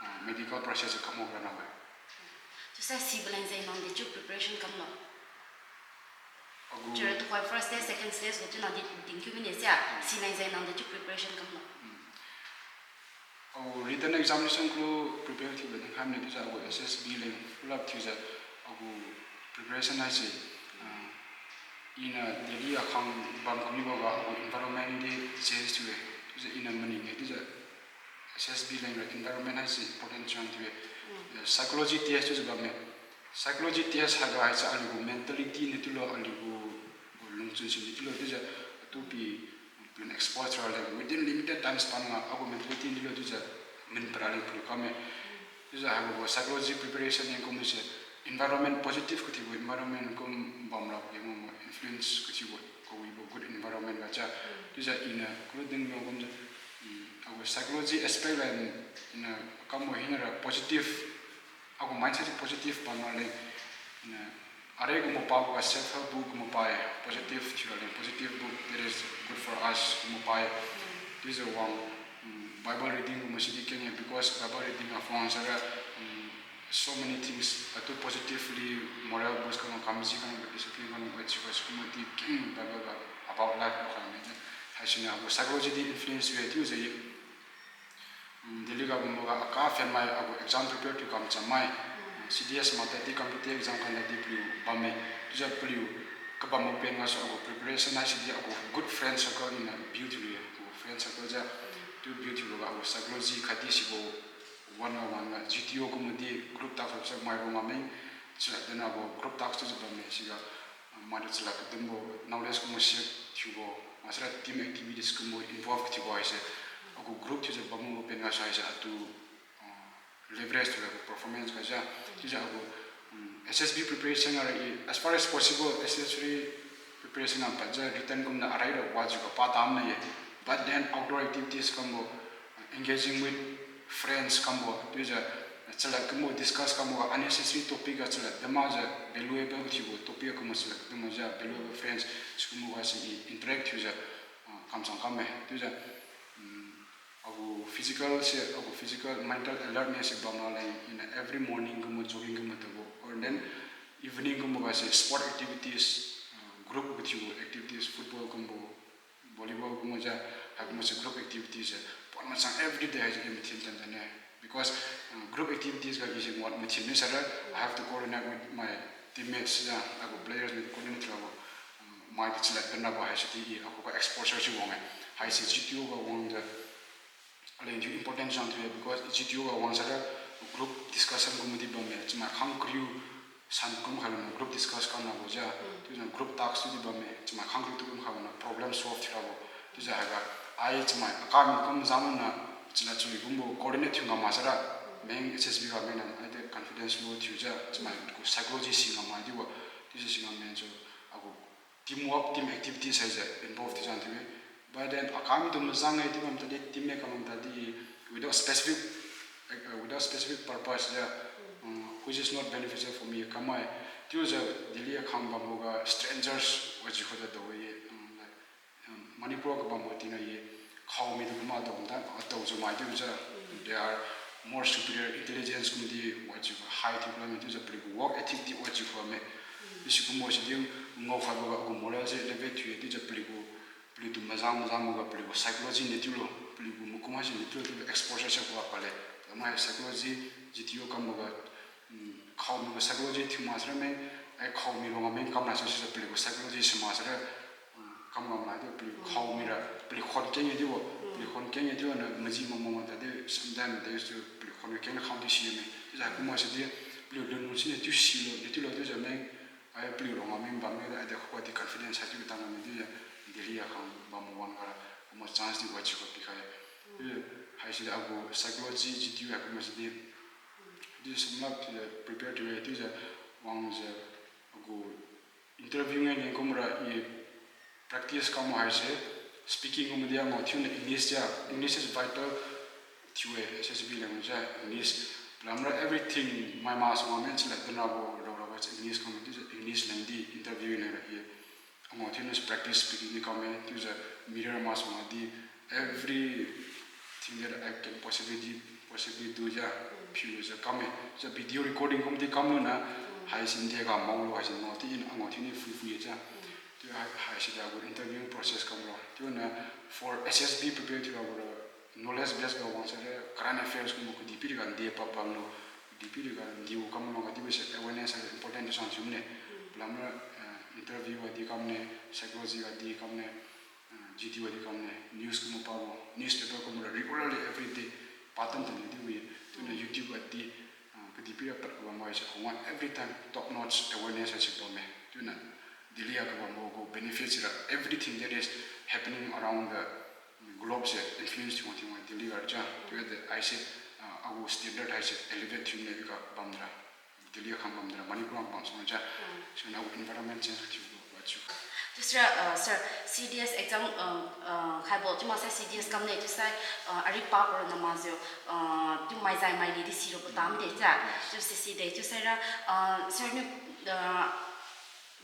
ah, medical process se kamwok rabo-e. Chiusai sibo leng jeng nang dechiu preparation kamlo? Agu chira tuhoi first stage, second stage gu chiu nang di tingkiu mine sia, sinai jai nang di chiu preparation kamlo. Agu written examination kulu prepare thiubo dinkhai mine chiujiu agu S S B leng pull up thiujiu agu preparation haise, ah, iniu Delhi akhang bam kamiboga agu environment di change thiu-e. Chiujiu iniu maning-e chiujiu S S B leng ra environment haise important chang thiu-e. Eh, psychology test chiujiu bamme. Psychology test haiga haise aliugu mentality niu chiulo aliugu lungchun siniu chiulo chiujiu atu pi paliu exposed raleng within limited time span ga agu mentality niu chiulo chiujiu min para leng paliu kamme. Chiujiu haibo gu psychology preparation leng kumse environment positive kathiubo environment kum bamra kengwang influence kathiubo kawibo good environment ga cha. Chiujiu iniu kulu dinglo kumjiu, agu psychology aspect leng iniu kambo hinara positive, agu mindset positive bamra leng, iniu arai gu mapaboga self help book gu mapai positive thiura leng positive book that is good for us gu mapai. Chiujiu wang, Bible reading gu masidi keng-e because Bible reading aphang saira, so many things atu positively moral books kanu kamji kanu discipline kanu bai chiubo sikumbo di keng Bible ga about life ga khaine. Haisiniu agu psychology di influence we chiujiu Delhi ga bamboga aka phenmai agu exam prepare thiu kam chammai, C D S mata di competitive exam kanda di paliu bamme. Chiujiu paliu kabambo pen gasu agu preparation haisidi agu good friend circle iniu build thiu-e, agu friend circle jiu tu build thiuboga agu psychology khatdi sibo one ga one ga G T O kumbo di group task chiu mai rong ga meng, chiujiu dena gu group task chiujiu bamme siga, ah, maitu chalad kadimbo knowledge kumbo share thiubo, maksara team activities kumbo involve kathiubo haise, agu group thiujiu bambo pen gasu haise atu, ah, leverage thiura agu performance gajiu, chiujiu agu, S S B preparation ga ra i as far as possible S S three preparation ga padjiu written kumna araira wajiu ga pa damne ye, but then outdoor activities kambo, engaging with friends kambo chiujiu chalad kumbo discuss kamboga unnecessary topic ga chalad damakjiu valuable thiubo topic kumbo chalad damakjiu valuable friends sikumbo gase i interact thiujiu, ah, kamchang kamme chiujiu, agu physical se agu physical mental alertness se bamra leng iniu every morning kumbo jogging kumbo tabo or then evening kumbo gase sport activities, ah, group kathiubo activities football kumbo volleyball kumbojiu, haikumbo se group activities se pon machang everyday haise i mathin tan tan-e. Because, ah, group activities ga i se wat mathin ni saira I have to coordinate with my teammates jiu agu players ni coordinate thiurabo, mai di chalad pen rabo haise di i akhuga exposure si wang-e. Haise G T O ga wangjiu aleng thiu important chang thiu-e because G T O ga wang saira group discussion kumbo di bamme, chamai khang kariu san kum khailuniu group discuss kam rabo jiu, chiujiu group task tu di bamme, chamai khang kariu tu kum khailuniu problem solve thiurabo, chiujiu haiga, ai chamai akam kum zangniu chalad chalui kumbo coordinate thiu ngam mak saira, meng S S B ga meng nang ai de confidence low thiujiu chamai gu psychology si ngam mai dibo, chiujiu si ngam meng jiu agu teamwork, team activities haise involve thiujiu thiu-e. But then akam tu mazang-e chiu bam tadi teammate kam bam tadi without specific, eh, without specific purpose jiu, which is not beneficial for me kamai. Chiujiu Delhi akhang bamboga strangers wajiu khujiu dao-e, Manipur ga bambo tingga ye, khao mitu kuma dao ta, dao jiu mai chiujiu, they are more superior intelligence kumdi wajiu high thiu kula mi chiujiu paliugu work ethic di wajiu khuame. Disi kumbo sidi ngao khatboga agu moral se elevate thiu-e chiujiu paliugu, paliutu mazang mazangboga paliugu psychology ni chiulo, paliugu makum haise ni chiulo, chiujiu exposure se khuga pale. Tamai psychology, G T O kamboga, khao mibo psychology thiu mak saira meng, ai khao mibo ga meng kamra sisi paliugu psychology si mak saira, kam ngam nai chiu paliu khao mira, paliu khon keng-e chiubo, paliu khon keng-e chiu na maji mamo ma tadi, sometimes they used to paliu khon keng na kham di si-e me. Chiujiu kumbo sidi, paliu lun sini chiu silo, ni chiulo chiujiu meng, ai paliu rong ga meng bam ni, ai de khuga di confidence hai chiu tang ni chiujiu, Delhi akhang bam wan ga, kumbo chance di wajiu kha pikhai. Chiujiu, haisi agu psychology G T O hai kumbo sidi, chiujiu sum up thiujiu prepare thiu-e chiujiu, wangjiu agu interview nge leng kumra i practice kam haise, speaking kumdi angao thiuna English ja, English is vital thiu-e, S S B language ja, English. Palamra everything mai masuang men chalad dinrabo raorabo English kam chiujiu English lengdi interview lengra i angao thiuna practice speaking di kamme, chiujiu mirror masuang di everything that I can possibly, possibly do ja, phiujiu kamme. Chiujiu video recording kumdi kamluna, haisi India ga maolo haisi ngao thiu in angao thiuni phui phui ja. Chiu hai, haisi da gu interview process kamra. Chiuniu for S S B prepare thiurabo ra knowledge base ga wang sara current affairs kumbo kadihpiri ga nde pabam lo, kadihpiri ga nde kam lo ga chiubo se awareness hai important thiu sang thiu mine. Palamra, eh, interview ga di kamne, psychology ga di kamne, eh, G D ga di kamne, news kumbo pabo, newspaper kumbo ra regularly every day pa tan tan di wi. Chiuniu YouTube ga di, ah, kadihpiri pad kabam haise khong every time top notch awareness haise bamme. Chiuniu Delhi ga kabambo gu benefits ra everything that is happening around the globe se influence thiu thiu Delhi ga cha. Chiu de haise, ah, agu standard haise elevate thiu ne ka bamra. Delhi ga khang bamra, Manipur ga bam suna cha. Suna agu environment change thiu gu wa chiu. Chiusira, uh, sir, C D S exam, uh, uh, khaibo chiu maksai C D S kamne chiusai, uh, ari pabo ra na makjiu, uh, chiu maizai maili di sirabo tam de cha. Chiu si si de chiusaira, uh, sir niu, uh,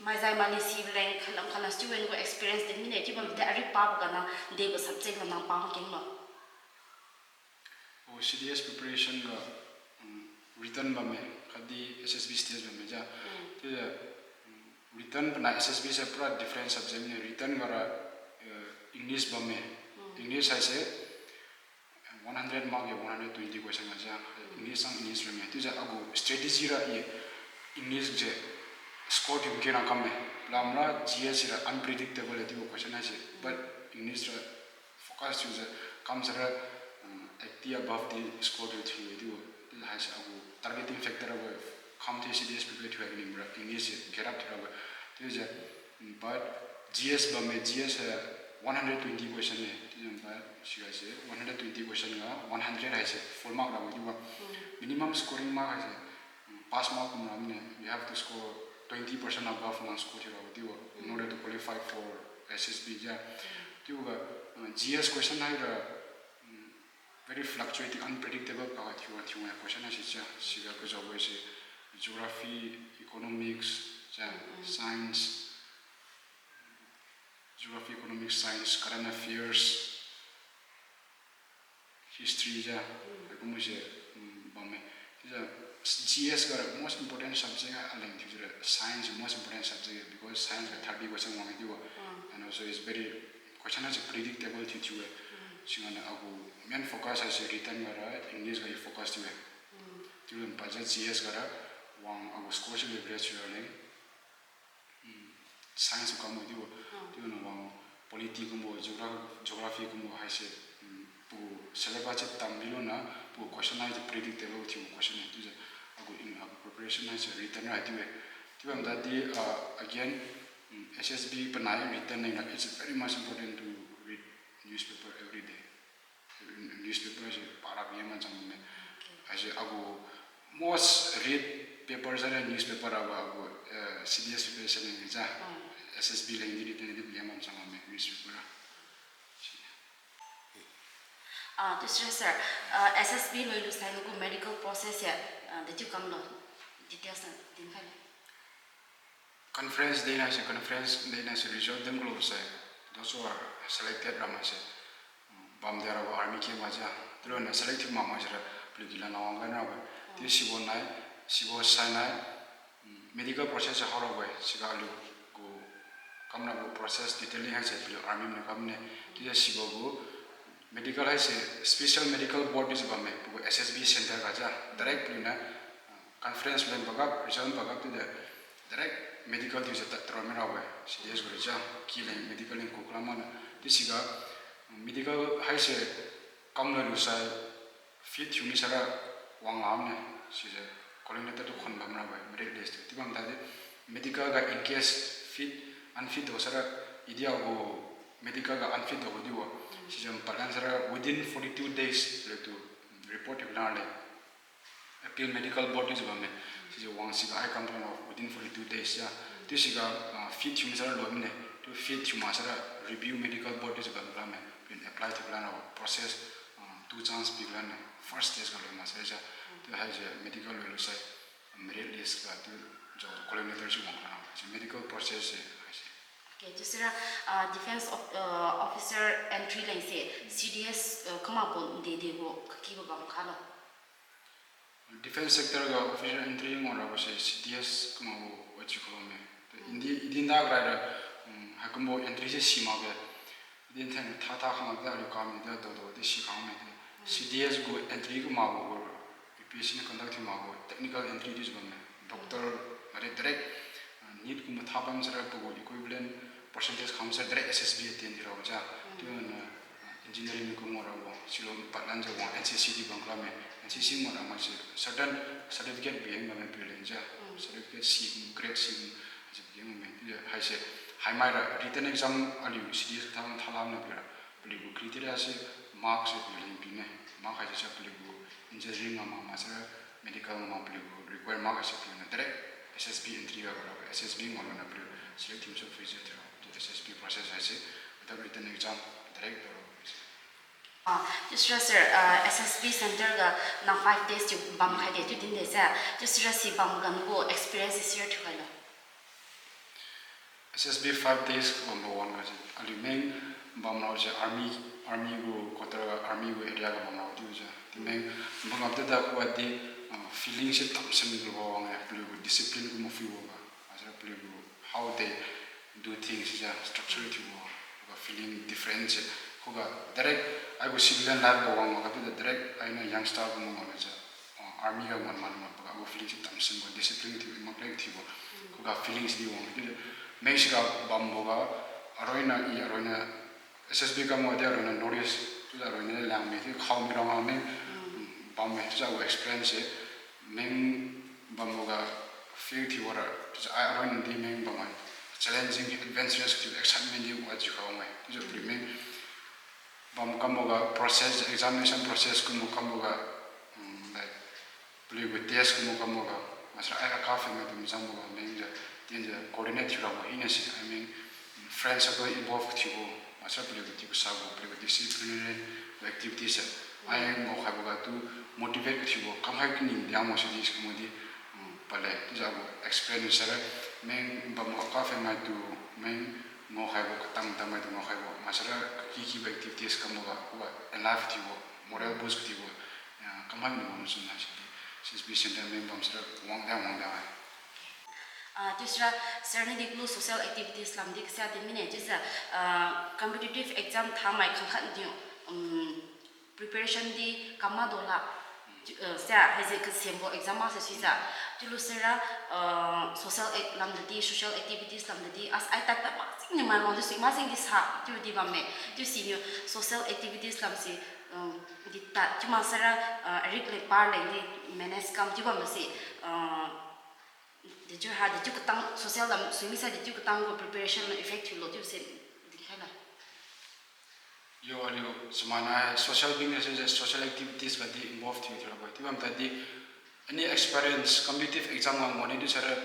maizai maili sileng khalam khalam student gu experience din mine chiu bam de ari pabo ga na degu subject ga na pa keng lo. O, C D S preparation ga, mm, written bamme, khatdi S S B test bamme ja. Chiujiu, mm, written panai S S B se pura different subject ne, written ga ra, eh, English bamme. English haise, eh, one hundred mark ye one hundred twenty question ga ja. English sang English ramme. Chiujiu agu strategy ra ye English je score thiu kena kamme. Lamra G S ra unpredictable ye chiubo question haise. But English ra focus thiujiu kamsara, um, eighty above di score thiu thiu-e chiu. Chiujiu haise agu targeting factor abo kham thiu C D S prepare thiu-e nimra English se get up thiu rabo. Chiujiu, um, but G S bamme, G S hai one hundred twenty question ne. Chiujiu but siga se one hundred twenty question ga one hundred haise full mark rabo chiubo. Minimum scoring mark haise, um, pass mark kumra mine, you have to score twenty percent above nang score thiu rabo chiubo in order to qualify for S S B ja. Chiuga, uh, G S question haira, um, very fluctuating, unpredictable pa thiu thiu question haise cha. Siga kajao haise geography, economics ja, science, geography, economics, science, current affairs, history ja, haikumbo se, um, bamme. Chiujiu G S ga most important subject ga aleng thiujiu science most important subject ga, because science ga thirty question wang chiubo. And also is very, question haise predictable thiu thiu-e. Siga niu agu main focus haise written ga ra English ga focus thiu-e. Chiujiu paja G S ga ra wang agu score se leverage thiu raleng. Science kambo chiubo, chiuniu wang polity kumbo, geogra-, geography kumbo haise, um, pagu syllabus se tam milo na, pagu question haise predictable thiu question ne, chiujiu agu in agu preparation haise written ra chiu-e. Chiubam tadi, uh, again, um, S S B panai written ne na, it's very much important to read newspaper every day. Newspaper se para bi mansang bamme. Haise agu most read paper sara newspaper abo agu, eh, C D S preparation leng ja. S S B leng di read ne di bi mansang bamme newspaper ra. Ah, chiusira sir, ah, S S B loilu sai nagu medical process ya, ah, dechiu kamlo details na dinkhai le. Conference de na se, conference de na se result din kulo sai, those who are selected ra mai se, bam de rabo army camp ga ja, chiulo na select thiu mak mai sira, paliu kila na wang gan rabo. Chiu sibo nai, sibo sai nai, medical process hao rabo, siga aliu gu kam rabo process detailing haise paliu army niu kamne, chiujiu sibo gu medical haise special medical board dijiu bamme, pagu S S B center ga ja, direct paliu na, conference leng pagap, result pagap chiude, direct medical thiujiu tad taro mi rabo-e, C D S gu rijiu, ki leng medical leng kukla mane. Chiu siga, medical haise kam loilu sai, fit thiu mi sara wang lamne, sijiu coordinator tu khon bam rabo-e, merit list tu. Chiu bam tadi, medical ga in case fit, unfit do sara, idi agu medical ga unfit do dibo. Sijiu palan sara within forty-two days le tu report thiu lan le. Appeal medical board chiujiu bamme. Sijiu wang siga ai kam plan of within forty-two days ja. Chiu siga, ah, fit thiu mi sara loi mine. Chiu fit thiu mak sara review medical board chiujiu bam lame. Pin apply thiu lan rabo process, ah, two chance pi lan ne. First stage ga loi mak sara ja. Chiu haise medical loilu sai merit list ga chiujiu coordinator si wang lan rabo. Si medical process se haise. Okay, chiusira, ah, defense of, ah, officer entry leng se C D S, ah, kamakbo dede gu kakibo bam khalo. Defense sector ga officer entry ngao rabo se C D S kamakbo wajiu kalo me. Indi, idi nda rai ra, um, Kumbo entry se simakge. Din theng tha tha khang da aliu kami da do do di sikhang me di. C D S gu entry gu makbo gu, U P S C niu conduct thiu makbo technical entry di jiu bamme. Doctor, are direct, ah, NEET kumbo tha bam sara pagu equivalent percentage khang sara direct S S B attend thiurabo ja. Chiuniu, ah, engineering gu ngao rabo, silo padlan jiu wang N C C di bam kala me. N C C ngao ra mai se certain certificate bi heng bamme paliu len ja. Certificate si, grade si, ji bi heng bamme. Chiujiu haise, haimai ra written exam aliu C D S tha tha lam na pira. Paliu gu criteria se mark se paliu len pine. Mark haise sa paliu gu engineering ngam ma sara medical ngam ma paliu gu require mark haise paliu niu direct S S B entry ga rabo, S S B ngao luniu paliu select thiu so phase thiu rabo, S S B process haise without written exam direct rabo. Ah, chiusira sir, ah, S S B center ga nang five days chiu bam khai de chiu din de sa. Chiusira si bam ga nagu experience share thiu khailo. S S B five days bambo wan ga se aliu meng bamrabo se army, army gu quarter ga, army gu area ga bamrabo chiujiu. Chiu meng bam ga tida khuga di, ah, feeling se tamsin lubo wang-e, paliu gu discipline gu maphuibo ga. Asira paliu gu how they do things jiu structure thiubo ga feeling different se. Khuga direct ai gu civilian life ga wang makga tida direct ainiu youngster gu ma ngao jiu, ah, army ga wan man wan paga gu feeling se tamsinbo, discipline thiu, imak leng thiubo. Khuga feelings di wang chiujiu. Meng sira bambo ga aroiniu i aroiniu S S B kam ga di aroiniu North East chiujiu aroiniu lang me chiu khao mi rang a meng bam me chiujiu gu experience se. Meng bambo ga feel thiu wara chiujiu ai aroiniu di meng bam mai challenging, adventurous thiu excitement di wajiu khao me chiujiu paliu meng bam kambo ga process, examination process kumbo kambo ga, mm, like, paliu gu test kumbo kambo ga, masra ai aka pheng maidung jangbo ga meng jiu, tin jiu coordinate thiu rabo hina si, I mean, friend circle involve thiubo, masra paliu gu tiu kasabo, paliu gu disciplinary activities se, ai ngaokhaibo ga tu motivate thiubo, kamkhai kaning diang mo si di si kumbo di, mm, pale, chiujiu gu experience sara, meng bam aka pheng maitu, meng ngaokhaibo, katang tang maitu ngaokhaibo, masra kakikibo activities kambo ga, khuga alive thiubo, morale boost thiubo, ah, kamkhai kaning mo suna si di, S S B center meng bam sara wang diang wang diang hai. Ah, chiusira, sir niu di kulu social activities lam di kasia di mine, chiujiu, ah, competitive exam thamai khangkhat niu, um, preparation di kam ma dola, chiu, eh, sia, haise kasembo exam ma se sijiu. Chiulu sira, eh, social ac-, lam di, social activities lam di, as ai tadpad maksing niu mai wang di sui maksing di sa, chiu di bamme. Chiu siniu social activities lam si, eh, di tad, chiu maksara, eh, arik le par leng di manage kam chiu bambo si, eh, dechiu ha, dechiu katang social lam sui misa dechiu katang gu preparation effect thiulo chiu se dinkhailo. Yo, aliu chamana social business, social activities ga di involve thiu thiu rabo-e. Chiu bam tadi, any experience, competitive exam ga ngao ne chiu sara,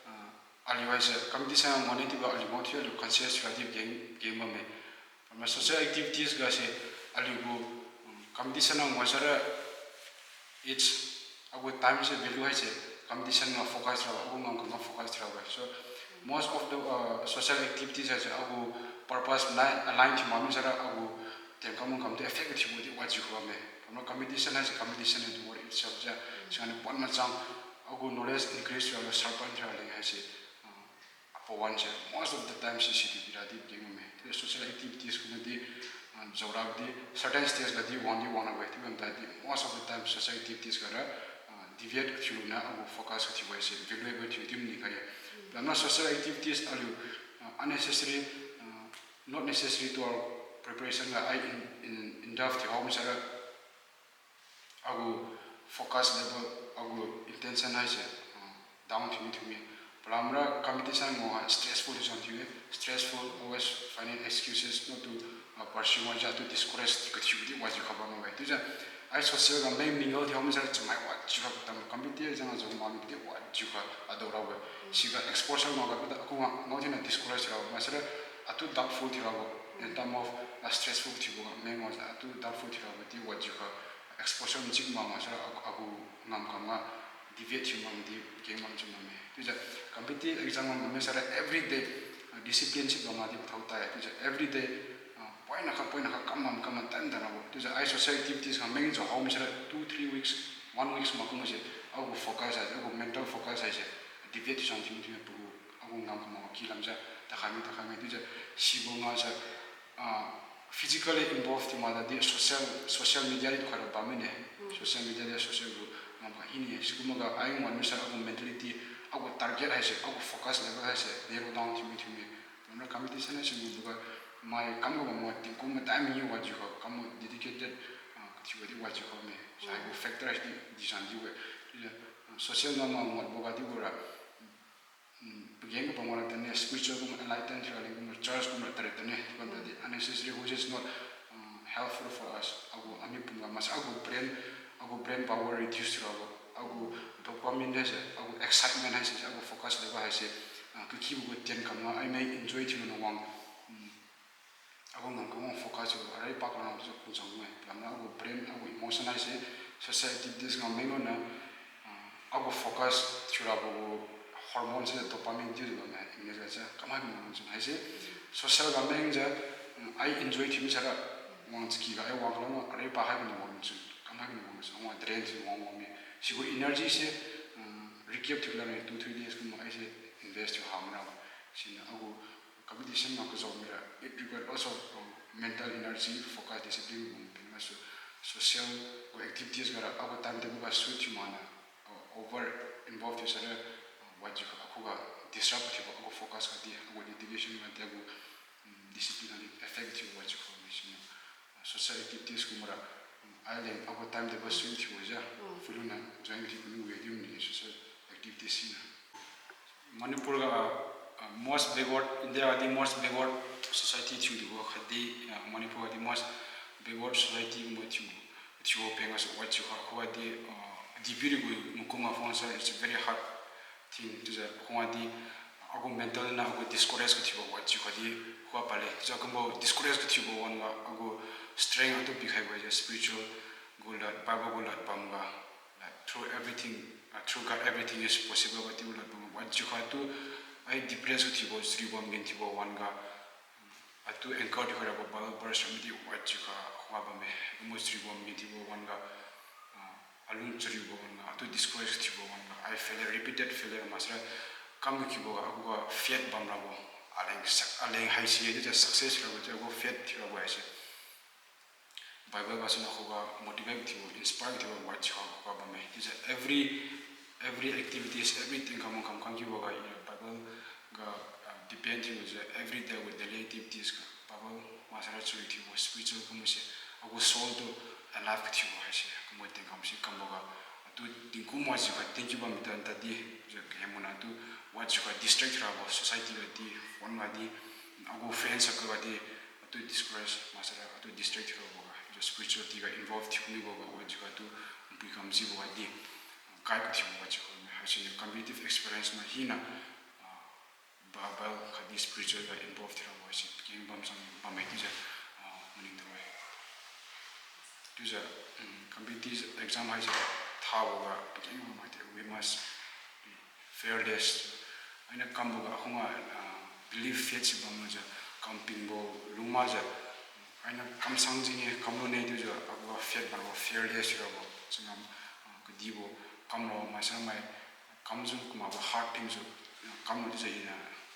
ah, aliu haise competition ga ngao ne chiubo aliu ngao thiu aliu conscious thiu di keng, keng bamme. Pama social activities ga se aliu gu, um, competition ga ngao sara, it's, agu time se value haise competition ga focus thiu rabo, agu ngamkam ga focus thiu rabo-e. So, most of the, uh, social activities haise agu purpose nai align thiu mami sara agu tiengkam ngamkam tu effect thiubo di wajiu kha bamme. Pama competition haise competition in the word itself ja, singani pon machang agu knowledge increase thiu rabo, sharpen thiu rabo leng haise, uh, apawan se, most of the time se situ bira di keng bamme. Chiu social activities kumna di, ah, jaorabo di, certain stage ga di wang di wang rabo-e, chiu bam tadi, most of the time social activities ga ra, ah, deviate thiu luniu agu focus thiu haise, valuable thiu di mani khai-e. Pama social activities aliu, ah, unnecessary, ah, not necessary to our preparation ga ai in, in, in depth thiu hao mi sara, agu focus level, agu intention haise, ah, down thiu mi thiu mi. Palamra competition ngao ha stressful thiu san thiu-e, stressful, always finding excuses not to, ah, pursue, wajiu tu discourage kathiu di wajiu kha bamme. Chiujiu, ai social ga meng mingle thiu mi sara chamai wajiu kha tam competition jang jao mami di wajiu kha adao rabo-e. Siga exposure ngao ga tu da aku ngao thiu na discourage rabo, masara atu doubtful thiu rabo, in term of, ah, stressful thiubo ga meng ngao jiu atu doubtful thiu rabo di wajiu kha exposure machik ma masara agu, agu ngamkam ga deviate thiu mak di keng bam chiu bamme. Chiujiu competitive exam ga ngam mi sara everyday, ah, discipline si bam mak di pathao tai. Chiujiu everyday, ah, point na kha, point na kha kam bam kam bam tan tan rabo. Chiujiu ai social activities ga meng jao hao mi sara two, three weeks, one weeks makum se agu focus haise, agu mental focus haise deviate thiu san thiu mi thiu pagu agu Ngam kama ki lamjiu, takhai mi, takhai mi, chiujiu, sibo ngajiu, ah, physically involved thiu mak tadi social, social media di tukhai ra bam mine. Social media di social gu ngam kha hini, sikum ga ai wan mi sai agu mentality, agu target haise, agu focus level haise, narrow down thiu mi thiu mi. Pamra competition haise mi duga, mai kam ga bam wa tingkum madai mi wajiu kha, kam dedicated, ah, kathiu di wajiu kha mi. Sai gu factor haise di, di san di we. Social ngam ma watbo ga di gu ra, mm, pageng ga bam wara tane, spiritual kum enlighten thiu raleng kum church kum ra tare tane, kum tadi unnecessary which is not, um, helpful for us. Agu ami pum ga maksai agu brain, agu brain power reduce thiu rabo, agu dopamine haise, agu excitement haise, agu focus level haise, ah, kakibo gu tien kam na ai mai enjoy thiu na wang, mm, agu ngam kawang focus thiu, arai pak na thiu pun chang me. Lamna agu brain, agu emotion haise, social activities ngam meng na, ah, agu focus thiu rabo gu hormone se dopamine thiu bam me, English ga se, kamai bam chun haise. Social ga meng jiu, mm, ai enjoy thiu mi sara, wang chiki ga ai wang lo na, arai pak hai bam wang chun, kamai bam chun, wang drain thiu wang wang me. Sigu energy se, mm, recap thiu la ne, two, three days kum haise invest thiu ham ra. Siniu agu competition ma kazao mira, it require lots of, um, mental energy, focus, discipline, um, pin gasu social gu activities ga ra, agu time table ga suit thiu mak na, uh, over involve thiu sara, uh, wajiu kha, akhuga disrupt thiu, agu focus ga di, agu dedication ga di, agu, um, discipline ga di effect thiu wajiu kha mi siniu. Social activities kum ra, um, ai leng agu time table swing thiu jiu, mm, fulu na join thiu kunu we di mi social activities siniu. Manipur ga, ah, most backward, India ga di most backward society thiu di bo khatdi, ah, Manipur ga di most backward society mo thiu, thiu peng gasu wajiu kha, khuga di, ah, D P ri gu mukung ga phone sa, it's a very hard thing to say, khuga di, agu mental na agu discourage kathiu bo wajiu kha di, khuga pale, chiujiu kumbo discourage kathiu bo wan ga, agu strength atu pikhai bo jiu spiritual gu lad, Bible gu lad bam ga, like, through everything, uh, through God, everything is possible, kati ulad bam wajiu kha tu, ai depress thiubo, chariu bam gen thiubo wan ga, atu anchor thiu kha rabo Bible verse midi wajiu kha khuga bamme, amu chariu bam gen thiubo wan ga, uh, alung chariubo wan ga, atu discourage thiubo wan ga, ai failure, repeated failure maksara kam kibo ga, agu ga faith bam rabo, aleng sak-, aleng haisi, chiujiu success rabo, chiujiu agu faith thiu rabo haise. Bible gasu na khuga motivate thiu, inspire thiu, wajiu kha khuga bamme. Chiujiu every, every activities, everything kam kam kam kibo ga, i Bible ga, ah, depend thiujiu every day with daily activities ga Bible maksara chariu thiu, spiritual kumbo se, agu soul tu alive kathiu haise, kumbo tingkam si kambo ga, atu tingkum wajiu kha tingkiu bam mi tan tadi, chiujiu khe muna tu wajiu kha distract rabo, society ga di, phone ga di, agu friends circle ga di, atu discourage maksara atu distract thiu rabo ga, chiujiu spirituality ga involve thiu mibo ga wajiu kha tu, npui kamjibo ga di, guide kathiu wajiu kha mi, haisiniu competitive experience ma hina, ah, Bible khatdi spiritual ga involve thiu rabo haise, keng bam sang bamme chiujiu, ah, maning tao-e. Chiujiu, um, competitive exam haise thabo ga, keng bam mai ti, we must be fearless. Aina kambo ga akhunga, ah, believe, faith si bam lujiu, kampingbo lung makjiu, aina kamsang jine, kamlu ne chiujiu, agu faith bambo fearless rabo, changam, ah, kadibo, kamlo maksara mai, kamjiu kumakbo hard thingjiu, kamlo chiujiu iniu,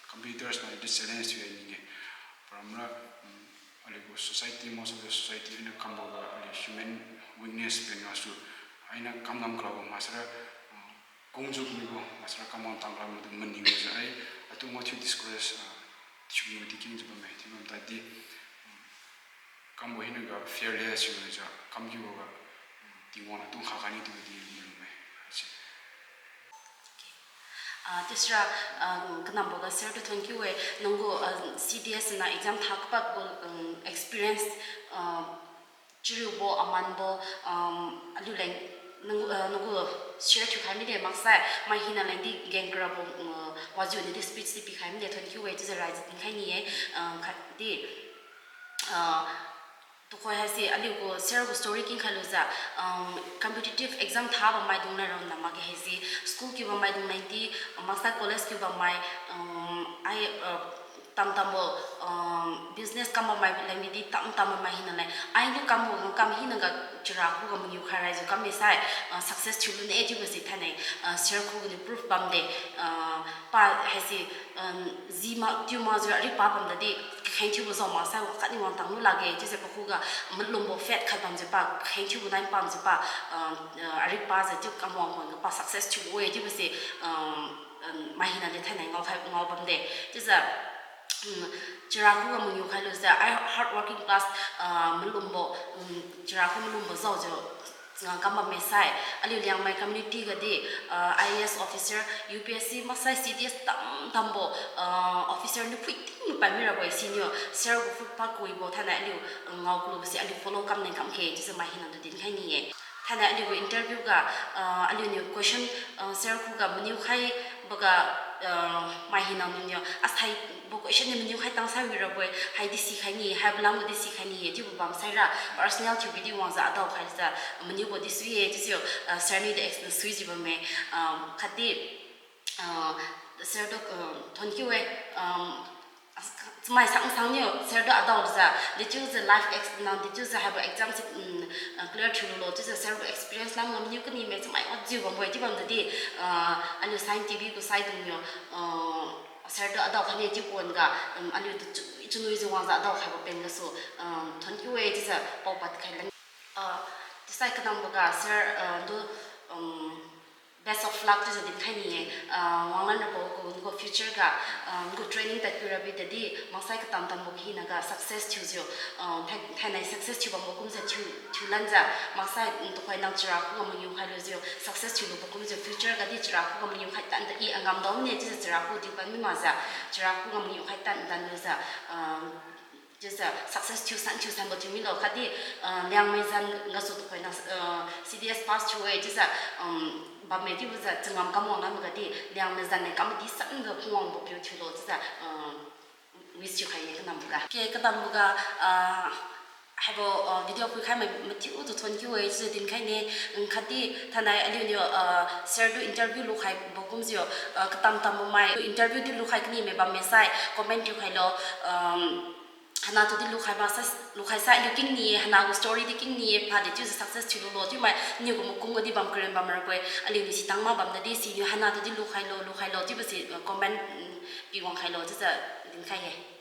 competitors nadi challenge thiu-e iniu. Paramra, um, aliu gu society, most of the society, aina kambo ga aliu human weakness pen gasu, aina kam ngam kalabo maksara, um, kungjiu kumibo maksara kam ngam tang kalabo tu maning jiu ai, atu mathiu discourage, ah, thiu mi di kengjiu bamme, thiu bam tadi, um, kambo hinaga fearless thiujiu, kam kibo ga, um, Tingwang natu kha kani tu di malume, haise. Ah, chiusira, ah, kanambo ga sir tu thank you e, nanggu, ah, C D S na exam tha kapakbo, um, experience, ah, chariubo, amanbo, um, aliuleng, nang, ah, nanggu share thiukhai mide maksai, mai hina lengdi geng karabo, um, wajiu niudi speech di pikhai mide, thank you e, chiujiu raijiu tingkhai ni-e, ah, khatdi, ah, tuhoi haise aliugu sir gu story kengkhai lujiu, um, competitive exam tha bam maidung leng ronna makge haise, school kiu bam maidung lengdi, maksai college kiu bam mai, um, ai, ah, Tamtambo, um, business kam bammai lengdi tamtambo mai hina leng. Ainiu kambo kam hinaga chara khuga mangiu khai raijiu kam misai, uh, success thiu lune chiubo si thainai, uh, sir khuga niu proof bamde, uh, pa haise, um, ji ma tiu makjiu aripa bamdadi, kakheng thiubo jao maksai khatni wangtang lu lakge, chiujiu pakhuga malumbo faith khat bamjiu pa, kakheng thiubo nai pamjiu pa, uh, uh, aripajiu chiu kam wang wangga pa success thiu-e chiubo si, um, um, mai hina de thainai ngao khai ngao bamde. Chiujiu, um, chara khuga mangiu khailujiu, ai hard working plus, uh, malumbo, um, chara khu malumbo jaojiu, uh, kam bamme sai, aliu Liangmai community gadi, uh, I A S officer, U P S C maksai C D S tamtambo, uh, officer niu phuiting pad mirabo-e siniu, sir gu footpath kawibo thainai aliu, uh, ngao kalubo si aliu follow kamne kam khe, chiujiu mai hina tu dinkhai ni-e. Thainai aliu gu interview ga, uh, aliuniu question, uh, sir khuga maniu khaiboga, uh, mai hina niu asaibo question niu maniu khai tangsai wirabo-e, haidi sikhai ni, haibo lamgadi sikhai ni-e chiubo bam saira personal thiu bidi wangjiu adao khaijiu maniubo di sui-e chiujiu, uh, sir niu de ex- suijiu bamme, um, khatdi, uh, sir tu, uh, thonkiu-e, um, chamai sang sang niu sir tu adaojiu dechiujiu life ex- nang dechiujiu haibo exam si, um, uh, clear thiululo chiujiu sir gu experience lamga maniu kanime chamai watjiu bambo-e chiu bamdadi, uh, aliu Sign T V gu saidungniu, uh, sir tu adao khaine chiu wan-ga, um, aliutu chu- chunuijiu wangjiu adao khaibo pen gasu, um, thonkiu-e chiujiu paopad khailan. Uh, chiusai kanamboga sir, uh, tu, um, best of luck chiujiu dinkhai ni-e, uh, wanglan rabo gu, gu future ga, uh, gu training tadkiu rabi tadi maksai katam tambo hinaga success thiujiu, uh, thai- thainai success thiu bambo kumjiu thiu- thiulanjiu maksai, um, tuhoi nang chara khuga mangiu khailujiu success thiulubo kumjiu future gadi chara khuga mangiu khai tanda i angam daone chiujiu chara khu diu pan mi makjiu chara khuga mangiu khai tan- tanlujiu, uh, chiujiu success thiusan thiusanbo thiu milo khatdi, uh, Liangmai zan gasu tuhoi nang, uh, C D S pass thiu-e chiujiu, um, bamme chiubojiu changam kam wanglan magadi Liangmai zan leng kam madi sanjiu phungwangbo piu thiulo chiujiu, uh, wish thiukhai-e kanamboga. Ke kanamboga, uh, haibo, uh, video phuikhai mai mathiutu thonkiu-e chiujiu dinkhai ne, um, khatdi thainai aliuniu, uh, sir tu interview lukhaibo kumjiu, uh, katam tambo mai interview di lukhai kanime bamme sai comment thiukhailo, um, hanatu di lukhai maksa, lukhai sai aliu king ni-e, hana gu story di king ni-e, phadi chiujiu success thiululo chiumai niu gu makum gadi bam karen bam rabo-e, aliuniu sitang mak bamdadi siniu hanatu di lukhailo, lukhailo chiubo si, uh, comment, um, piwang khailo chiujiu dinkhai-e.